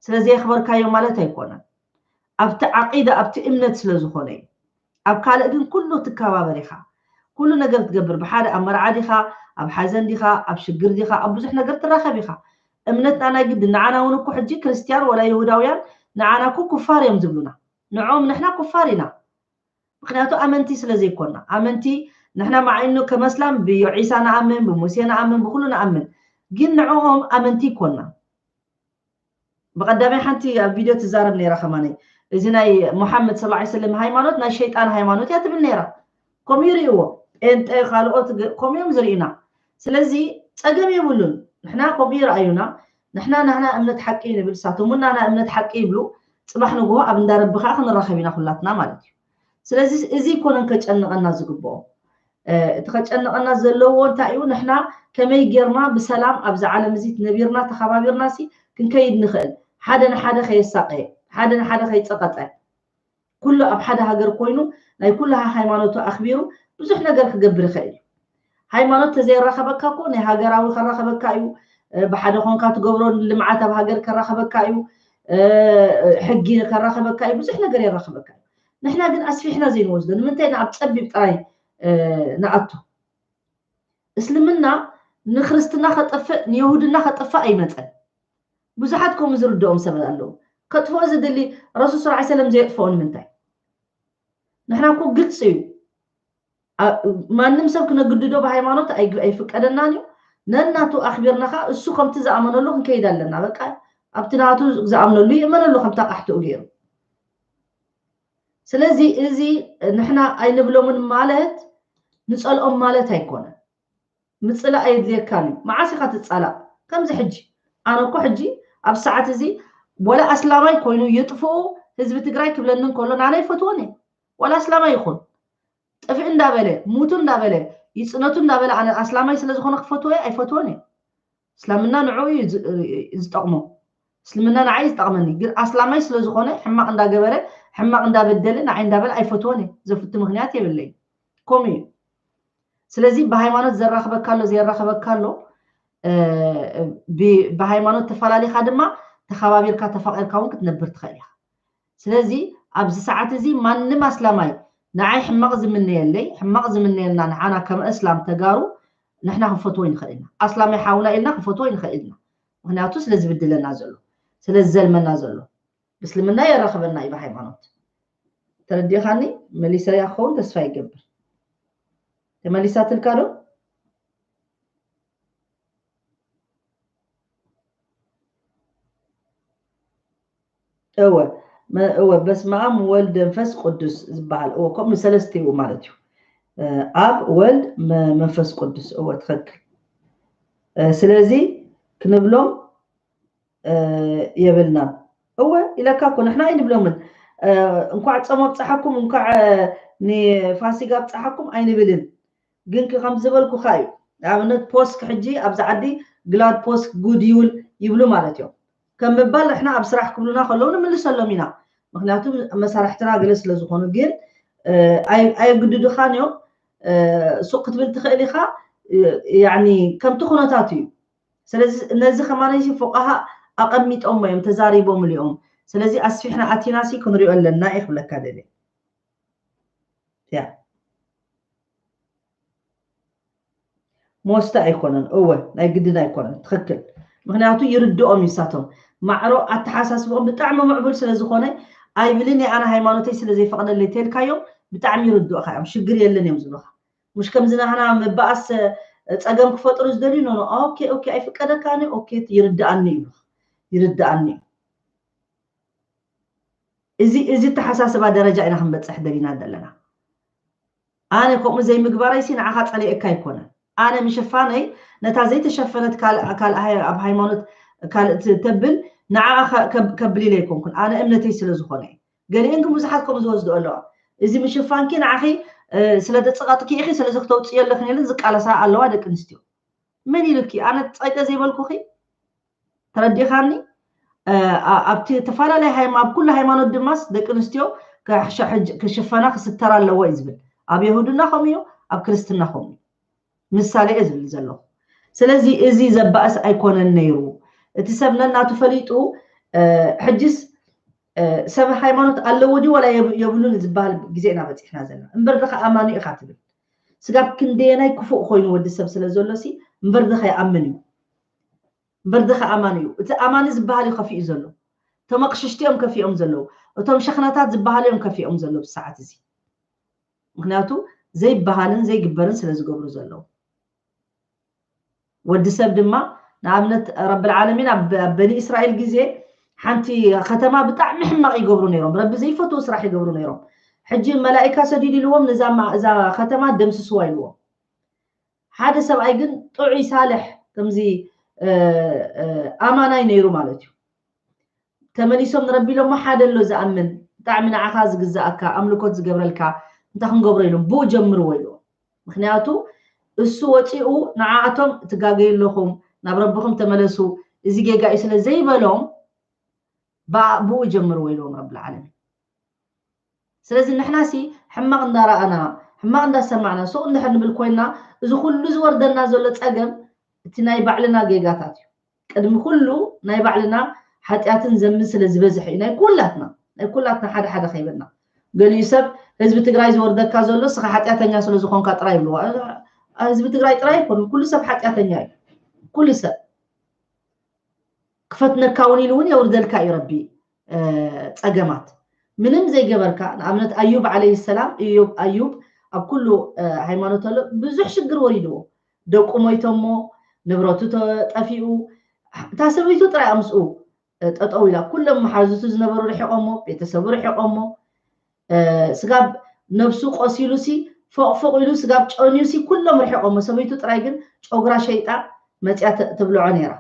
ስለ ዘየኽበርካዮ ማለት ኣይኮነን። ኣብቲ ዓቂዳ፣ ኣብቲ እምነት ስለ ዝኾነ እዩ። ኣብ ካልእ ግን ኩሉ ትከባበር ኢኻ። ኩሉ ነገር ትገብር። ብሓደ ኣብ መርዓ ዲኻ፣ ኣብ ሓዘን ዲኻ፣ ኣብ ሽግር ዲኻ፣ ኣብ ብዙሕ ነገር ትራኸብ ኢኻ። እምነትና ናይ ግድን። ንዓና እውን እኮ ሕጂ ክርስትያን ወላ ይሁዳውያን ንዓና እኮ ኩፋር እዮም ዝብሉና። ንዕኦም ንሕና ኩፋር ኢና። ምክንያቱ ኣመንቲ ስለ ዘይኮና። ኣመንቲ ንሕና መዓይኑ ከም ኣስላም ብዮ ዒሳ ንኣምን፣ ብሙሴ ንኣምን፣ ብኩሉ ንኣምን። ግን ንዕኦም ኣመንቲ ይኮና። ብቐዳማይ ሓንቲ ኣብ ቪድዮ ትዛረብ ነይራ ከማነይ፣ እዚ ናይ ሙሓመድ ሰለላሁ ዐለይሂ ወሰለም ሃይማኖት ናይ ሸይጣን ሃይማኖት እያ ትብል ነይራ። ከምኡ ይርእይዎ። ጴንጤ ካልኦት ግ-፣ ከምኡ እዮም ዝርእዩና። ስለዚ ጸገም የብሉን። ንሕና ከምኡ ይረኣዩና። ንሕና ናህና እምነት ሓቂ ንብል፣ ንሳቶም እውን ናህና እምነት ሓቂ ይብሉ። ጽባሕ ንግሆ ኣብ እንዳ ረቢ ኸኣ ክንራኸብ ኢና ኩላትና ማለት እዩ። ስለዚ እዚ ኣይኮነን ከጨንቐና ዝግብኦ። እቲ ከጨንቐና ዘለዎ እንታይ እዩ? ንሕና ከመይ ጌርና ብሰላም ኣብዚ ዓለም እዚ ነቢርና ተኸባቢርና ሲ ክንከይድ ንኽእል፣ ሓደ ንሓደ ከየሳቐየ፣ ሓደ ንሓደ ከይጸቐጠ፣ ኩሉ ኣብ ሓደ ሃገር ኮይኑ ናይ ኩሉ ሃይማኖቱ ኣኽቢሩ ብዙሕ ነገር ክገብር ይኽእል እዩ። ሃይማኖት ተዘየራኸበካ እኮ ናይ ሃገራዊ ከራኸበካ እዩ፣ ብሓደ ኾንካ ትገብሮ ልምዓት ኣብ ሃገር ከራኸበካ እዩ፣ ሕጊ ከራኸበካ እዩ፣ ብዙሕ ነገር የራኸበካ እዩ። ንሕና ግን ኣስፊሕና ዘይንወስዶ ንምንታይ ኢና ኣብ ጸቢብ ጥራይ ንኣቱ? እስልምና ንክርስትና ከጠፍእ ንይሁድና ከጠፍእ ኣይመጸን። ብዙሓት ከምኡ ዝርድኦም ሰባት ኣለዉ። ከጥፍኦ ዝደሊ ረሱል ሰለላሁ ዐለይሂ ወሰለም ዘየጥፍኦ ንምንታይ? ንሕና እኮ ግልፂ እዩ። ማንም ሰብ ክነግድዶ ብሃይማኖት ኣይፍቀደናን እዩ። ነናቱ ኣኽቢርና ከዓ እሱ ከምቲ ዝኣመነሉ ክንከይድ ኣለና። በቃ ኣብቲ ናቱ ዝኣምነሉ ይእመነሉ ከምታ ቃሕትኡ ገይሩ። ስለዚ እዚ ንሕና ኣይንብሎምን ማለት ንጸልኦም ማለት ኣይኮነን። ምጽላእ ኣየድልየካን እዩ። መዓስ ኢኻ ትጻላእ? ከምዚ ሕጂ ኣነ እኮ ሕጂ ኣብ ሰዓት እዚ ወላ ኣስላማይ ኮይኑ ይጥፍኡ ህዝቢ ትግራይ ክብለኒ እንከሎ ኣነ ኣይፈትዎን እየ። ወላ ኣስላማይ ይኹን ጥፍእ እንዳበለ ሙቱ እንዳበለ ይጽነቱ እንዳበለ ኣነ ኣስላማይ ስለ ዝኾነ ክፈትዎ እየ ኣይፈትዎን እየ። እስልምና ንዕኡ እዩ ዝጠቕሞ። እስልምና ንዓይ እዩ ዝጠቕመኒ። ግን ኣስላማይ ስለ ዝኾነ ሕማቕ እንዳገበረ ሕማቕ እንዳበደለ ንዓይ እንዳበለ ኣይፈትዎን እየ። ዘፍቱ ምኽንያት የብለይ። ከምኡ እዩ። ስለዚ ብሃይማኖት ዘራኽበካ ኣሎ ዘየራኽበካ ኣሎ፣ ብሃይማኖት ተፈላለኻ ድማ ተኸባቢርካ ተፋቒርካ እውን ክትነብር ትኽእል ኢኻ። ስለዚ ኣብዚ ሰዓት እዚ ማንም ኣስላማይ ንዓይ ሕማቕ ዝምነየለይ ሕማቕ ዝምነየልና ንዓና ከም እስላም ተጋሩ ንሕና ክንፈትዎ ይንኽእል ኢና። ኣስላማይ ሓውና ኢልና ክንፈትዎ ይንኽእል ኢና። ምክንያቱ ስለ ዝብድለና ዘሎ ስለ ዝዘልመና ዘሎ ብእስልምና የራኽበና እዩ ብሃይማኖት። ተረዲኻኒ? መሊሰያ ክኸውን ተስፋ ይገብር። ተመሊሳትልካ ዶ? እወ፣ መ-፣ እወ፣ በስመ ኣብ ወልድ መንፈስ ቅዱስ ዝበሃል፣ እወ፣ ከምኡ ሰለስቲኡ ማለት እዩ። እ፣ ኣብ ወልድ መ-፣ መንፈስ ቅዱስ፣ እወ፣ ትኽክል። እ፣ ስለዚ ክንብሎም፣ እ፣ የብልናን። እወ፣ ኢለካ እኮ፣ ንሕና ኣይንብሎምን። እ፣ እንኳዕ ጾም ኣብጽሓኩም፣ እንኳዕ፣ እ፣ ንፋሲጋ ኣብጽሓኩም ኣይንብልን። ግን ከ-፣ ከም ዝበልኩኻ እዩ። ንኣብነት ፖስክ ሕጂ ኣብዚ ዓዲ ግላድ ፖስክ ጉድ ይውል ይብሉ ማለት እዮም። ከም ምባል ንሕና ኣብ ስራሕ ክብሉና ከለዉ ንምልሰሎም ኢና። ምኽንያቱ መሳርሕትና ገለ ስለ ዝኾኑ። ግን፣ እ፣ ኣይ-፣ ኣየግድዱኻን እዮም። እ፣ ሱቕ ክትብል ትኽእል ኢኻ። እ፣ ያዕኒ ከምቲ ኩነታቱ እዩ። ስለዚ ነዚ ከማነይሲ ፎቃሃ ኣቐሚጦሞ እዮም፣ ተዛሪቦምሉ እዮም። ስለዚ ኣስፊሕና ኣቲናሲ ክንሪኦ ኣለና እየ ክብለካ ደልየ። ያ። ሞስተ ኣይኮነን፣ እወ፣ ናይ ግድን ኣይኮነን። ትኽክል። ምኽንያቱ ይርድኦም እዩ፣ ንሳቶም ማዕሮ ኣተሓሳስብኦም ብጣዕሚ ምዕቡል ስለ ዝኾነ፣ ኣይብልን እየ ኣነ ሃይማኖተይ ስለ ዘይፈቕደለይ ተልካዮም፣ ብጣዕሚ ይርድኡኻ እዮም፣ ሽግር የለን እዮም ዝብሉኻ። ምሽ ከምዚ ናህና ምብኣስ፣ እ፣ ጸገም ክፈጥሩ ዝደልዩ፣ ኖ፣ ኖ፣ ኦኬ፣ ኦኬ፣ ኣይፍቀደካን እዩ፣ ኦኬ፣ ይርድኣኒ ይብሉኻ። ይርድኣኒ እዩ። እዚ፣ እዚ ተሓሳስባ ደረጃ ኢና ክንበጽሕ ደሊና ዘለና። ኣነ ከምኡ ዘይምግባረይሲ ንዓኻ ጸሊኤካ ኣይኮነን። ኣነ ምሽፋነይ ነታ ዘይተሸፈነት ካል-፣ ካልእ ሃይ-፣ ኣብ ሃይማኖት ካልእ ት-፣ ተብል ንዓኣ ከ-፣ ከብ-፣ ከብል ኢለ ኣይኮንኩን። ኣነ እምነተይ ስለ ዝኾነ እዩ። ገሊአን ግን ብዙሓት ከምኡ ዝወስድኦ ኣለዋ። እዚ ምሽፋንኪ ንዓኺ፣ እ፣ ስለ ተጸቓጥኪ ኢኺ፣ ስለዚ ክተውጽእዮ ኣለኽን ኢለን ዝቃለሳ ኣለዋ ደቂ ኣንስትዮ። መን ኢሉኪ? ኣነ ጸይቀ ዘይበልኩኺ? ተረዲኻኒ? እ፣ ኣ-፣ ኣብቲ ተፈላለየ ሃይማ-፣ ኣብ ኩሉ ሃይማኖት ድማስ ደቂ ኣንስትዮ ክሕሸ-፣ ሕጅ-፣ ክሽፈና ክስተራ ኣለዎ እዩ ዝብል። ኣብ የሁድና ከምኡ እዩ፣ ኣብ ክርስትና ከምኡ እዩ። ምሳሌ እየ ዝብል ዘለኹ። ስለዚ እዚ ዘባእስ ኣይኮነን ነይሩ። እቲ ሰብ ነናቱ ፈሊጡ፣ እ፣ ሕጅስ፣ እ፣ ሰብ ሃይማኖት ኣለዎ ድዩ ዋላ የብ-፣ የብሉን ዝበሃል ግዜ ኢና በጺሕና ዘለና። እምበር ድኻ ኣማኒ ኢኻ ትብል። ስጋብ ክንደየናይ ክፉእ ኮይኑ ወዲ ሰብ ስለ ዘሎሲ፣ እምበር ድኻ ይኣምን እዩ። እምበር ድኻ ኣማኒ እዩ። እቲ ኣማኒ ዝበሃል እዩ ከፊኡ ዘሎ። እቶም ኣቕሽሽቲ እዮም ከፊኦም ዘለዉ። እቶም ሸኽናታት ዝበሃሉ እዮም ከፊኦም ዘለዉ ብሰዓት እዚ። ምኽንያቱ ዘይበሃልን ዘይግበርን ስለ ዝገብሩ ዘለዉ። ወዲ ሰብ ድማ፣ ንኣብነት፣ ረብል ዓለሚን ኣብ፣ ኣብ በኒ እስራኤል ግዜ ሓንቲ ከተማ ብጣዕሚ ሕማቕ ይገብሩ ነይሮም። ረቢ ዘይፈትዎ ስራሕ ይገብሩ ነይሮም። ሕጂ መላኢካ ሰዲዱ ኢልዎም፣ ነዛ ማ-፣ እዛ ከተማ ደምስስዋ ኢልዎም። ሓደ ሰብኣይ ግን ጥዑይ ሳልሕ፣ ከምዚ፣ እ፣ እ፣ ኣማናይ ነይሩ ማለት እዩ። ተመሊሶም ንረቢ ኢሎሞ፣ ሓደ ኣሎ ዝኣምን፣ ብጣዕሚ ንዓኻ ዝግዛኣካ፣ ኣምልኮት ዝገብረልካ፣ እንታይ ክንገብሮ ኢሎም፣ ብኡ ጀምርዎ ኢልዎም። ምኽንያቱ እሱ ወፂኡ ንዓኣቶም ትጋገዩ ኣለኹም፣ ናብ ረብኹም ተመለሱ፣ እዚ ጌጋ እዩ ስለ ዘይበሎም፣ ብኣ-፣ ብኡ ጀምርዎ ኢልዎም ረብል ዓለሚን። ስለዚ ንሕናሲ ሕማቕ እንዳረኣና፣ ሕማቕ እንዳሰማዕና፣ ሱቕ እንድሕር ንብል ኮይንና፣ እዚ ኩሉ ዝወርደና ዘሎ ጸገም እቲ ናይ ባዕልና ጌጋታት እዩ። ቅድሚ ኩሉ ናይ ባዕልና ሓጢኣትን ዘንብን ስለ ዝበዝሕ እዩ። ናይ ኩላትና፣ ናይ ኩላትና ሓደ ሓደ ከይበልና። ገሊኡ ሰብ ህዝቢ ትግራይ ዝወርደካ ዘሎ ንስኻ ሓጢኣተኛ ስለ ዝኾንካ ጥራይ ይብልዎ። ህዝቢ ትግራይ ጥራይ ኣይኮነን፣ ኩሉ ሰብ ሓጢኣተኛ እዩ። ኩሉ ሰብ። ክፈትነካ እውን ኢሉ እውን የውርደልካ እዩ ረቢ፣ እ፣ ጸገማት። ምንም ዘይገበርካ፣ ንኣብነት ኣዩብ ዓለይሂ ሰላም፣ እዮብ፣ ኣዩብ ኣብ ኩሉ፣ እ፣ ሃይማኖት ኣሎ፣ ብዙሕ ሽግር ወሪድዎ። ደቁ ሞይቶሞ፣ ንብረቱ ተ-፣ ጠፊኡ፣ እታ ሰበይቱ ጥራይ ኣምስኡ፣ እ፣ ጠጠው ኢላ። ኩሎም መሓዙቱ ዝነበሩ ርሒቆሞ፣ ቤተሰቡ ርሒቆሞ፣ እ፣ ስጋብ ነብሱ ቆሲሉሲ፣ ፎቕ ፎቕ ኢሉ ስጋብ ጨንዩሲ፣ ኩሎም ርሒቆሞ። ሰበይቱ ጥራይ ግን ጨጉራ ሸይጣ መጽያ ተ-፣ ትብልዖ ነይራ።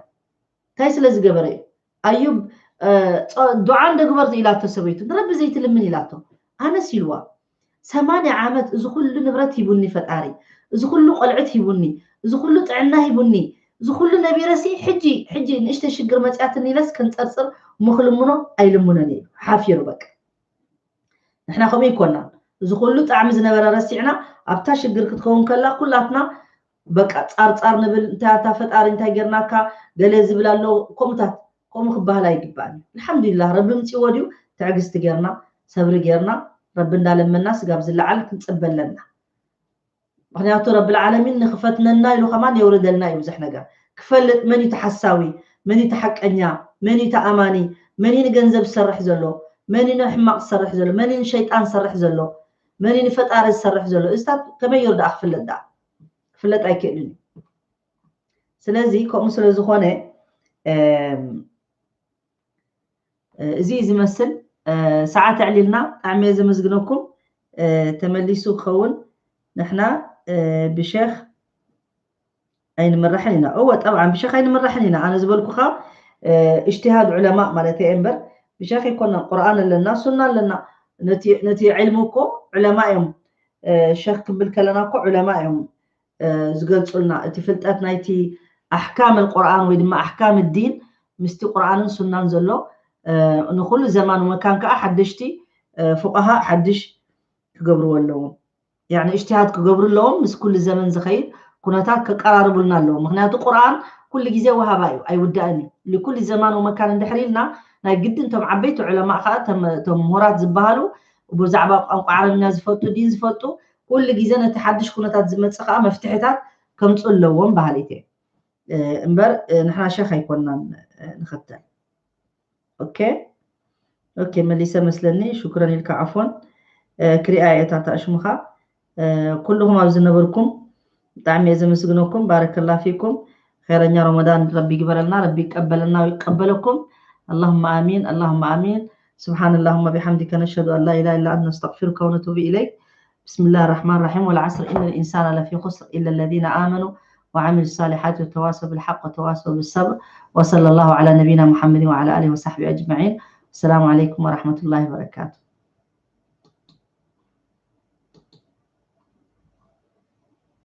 እንታይ ስለ ዝገበረ እዩ? ኣዩብ፣ እ፣ ጸ-፣ ዱዓ እንደ ግበር ኢላቶ ሰበይቱ፣ ንረቢ ዘይትልምን ኢላቶ። ኣነስ ኢልዋ፣ ሰማንያ ዓመት እዚ ኩሉ ንብረት ሂቡኒ ፈጣሪ፣ እዚ ኩሉ ቆልዕት ሂቡኒ፣ እዚ ኩሉ ጥዕና ሂቡኒ፣ እዚ ኩሉ ነቢረሲ፣ ሕጂ፣ ሕጂ ንእሽተይ ሽግር መጽያትኒ ኢለስ ከንጸርጽር እሞ ክልምኖ ኣይልምኖን እየ ኢሉ። ሓፊሩ በቃ። ንሕና ከምኡ ኣይኮናን። እዚ ኩሉ ጣዕሚ ዝነበረ ረሲዕና፣ ኣብታ ሽግር ክትከውን ከላ ኩላትና በቃ ጻርጻር ንብል፣ እንታይ ኣታ ፈጣሪ እንታይ ጌርናካ፣ ገለ ዝብል ኣሎ፣ ከምኡታት፣ ከምኡ ክበሃል ኣይግባእን እዩ። ኣልሓምዱሊላህ፣ ረቢ ምጽእዎ ድዩ? ትዕግስቲ ጌርና፣ ሰብሪ ጌርና፣ ረቢ እንዳለመና ስጋብ ዝለዓል ክንጽበ ኣለና። ምኽንያቱ ረብል ዓለሚን ንኽፈትነና ኢሉ ከማን የውርደልና እዩ ብዙሕ ነገር። ክፈልጥ መን እዩ ተሓሳዊ፣ መን እዩ ተሓቀኛ፣ መን እዩ ተኣማኒ፣ መን እዩ ንገንዘብ ዝሰርሕ ዘሎ፣ መን እዩ ንሕማቕ ዝሰርሕ ዘሎ? መን እዩ ንሸይጣን ዝሰርሕ ዘሎ? መን እዩ ንፈጣሪ ዝሰርሕ ዘሎ? እዚታት ከመይ ገይሩ ደኣ ክፍለጥ ደኣ? ክፍለጥ ኣይክእልን እዩ። ስለዚ ከምኡ ስለ ዝኾነ፣ እም፣ እዚ እዩ ዝመስል። እ፣ ሰዓት ኣዕሊልና። ብጣዕሚ እየ ዘመስግነኩም። እ፣ ተመሊሱ ክኸውን ንሕና፣ እ፣ ብሸኽ ኣይንምራሕን ኢና። እወ፣ ጠብዓን ብሸኽ ኣይንምራሕን ኢና። ኣነ ዝበልኩኻ፣ እ፣ እጅትሃድ ዑለማ ማለት እየ እምበር፣ ብሸኽ ኣይኮነን። ቁርኣን ኣለና፣ ሱና ኣለና። ነቲ፣ ነቲ ዕልሚ እኮ ዑለማ እዮም፣ እ፣ ሸኽ ክብል ከለና እኮ ዑለማ እዮም፣ እ፣ ዝገልጹልና። እቲ ፍልጠት ናይቲ ኣሕካም ቁርኣን ወይ ድማ ኣሕካም ዲን ምስቲ ቁርኣንን ሱናን ዘሎ፣ እ፣ ንኹሉ ዘማን ወመካን ከኣ ሓደሽቲ፣ እ፣ ፉቃሃ ሓድሽ ክገብርዎ ኣለዎም። ያኒ እጅትሃድ ክገብሩ ኣለዎም፣ ምስ ኩሉ ዘመን ዝኸይድ ኩነታት ከቀራርቡልና ኣለዎም። ምኽንያቱ ቁርኣን ኩሉ ግዜ ወሃባ እዩ፣ ኣይውዳእን እዩ። ልኩሉ ዘማን ወመካን እንድሕር ኢልና ናይ ግድን እቶም ዓበይቲ ዑለማ ከኣ እቶም፣ እቶም ምሁራት ዝበሃሉ ብዛዕባ ቋንቋ ዓረብኛ ዝፈልጡ፣ ዲን ዝፈልጡ፣ ኩሉ ግዜ ነቲ ሓድሽ ኩነታት ዝመጽእ ከኣ መፍትሕታት ከምጽኡ ኣለዎም በሃሊት እየ። እ፣ እምበር፣ እ፣ ንሕና ሸኽ ኣይኮንናን፣ እ፣ ንኸተል። ኦኬ፣ ኦኬ፣ መሊሰ መስለኒ። ሽኩረን ኢልካ ዓፎን፣ እ፣ ክሪኣ እየ እታ ሽምኻ። እ፣ ኩልኹም ኣብ ዝነበርኩም ብጣዕሚ እየ ዘመስግነኩም። ባረከላ ፊኩም። ኸይረኛ ረመዳን ረቢ ይግበረልና፣ ረቢ ይቀበለልና ወይቀበለኩም። اللهم آمين، اللهم آمين. سبحان اللهم بحمدك، نشهد أن لا إله إلا أنت، نستغفرك ونتوب إليك. بسم الله الرحمن الرحيم. والعصر، إن الإنسان لفي خسر، إلا الذين آمنوا وعملوا الصالحات وتواصوا بالحق وتواصوا بالصبر. وصلى الله على نبينا محمد وعلى آله وصحبه أجمعين. السلام عليكم ورحمة الله وبركاته.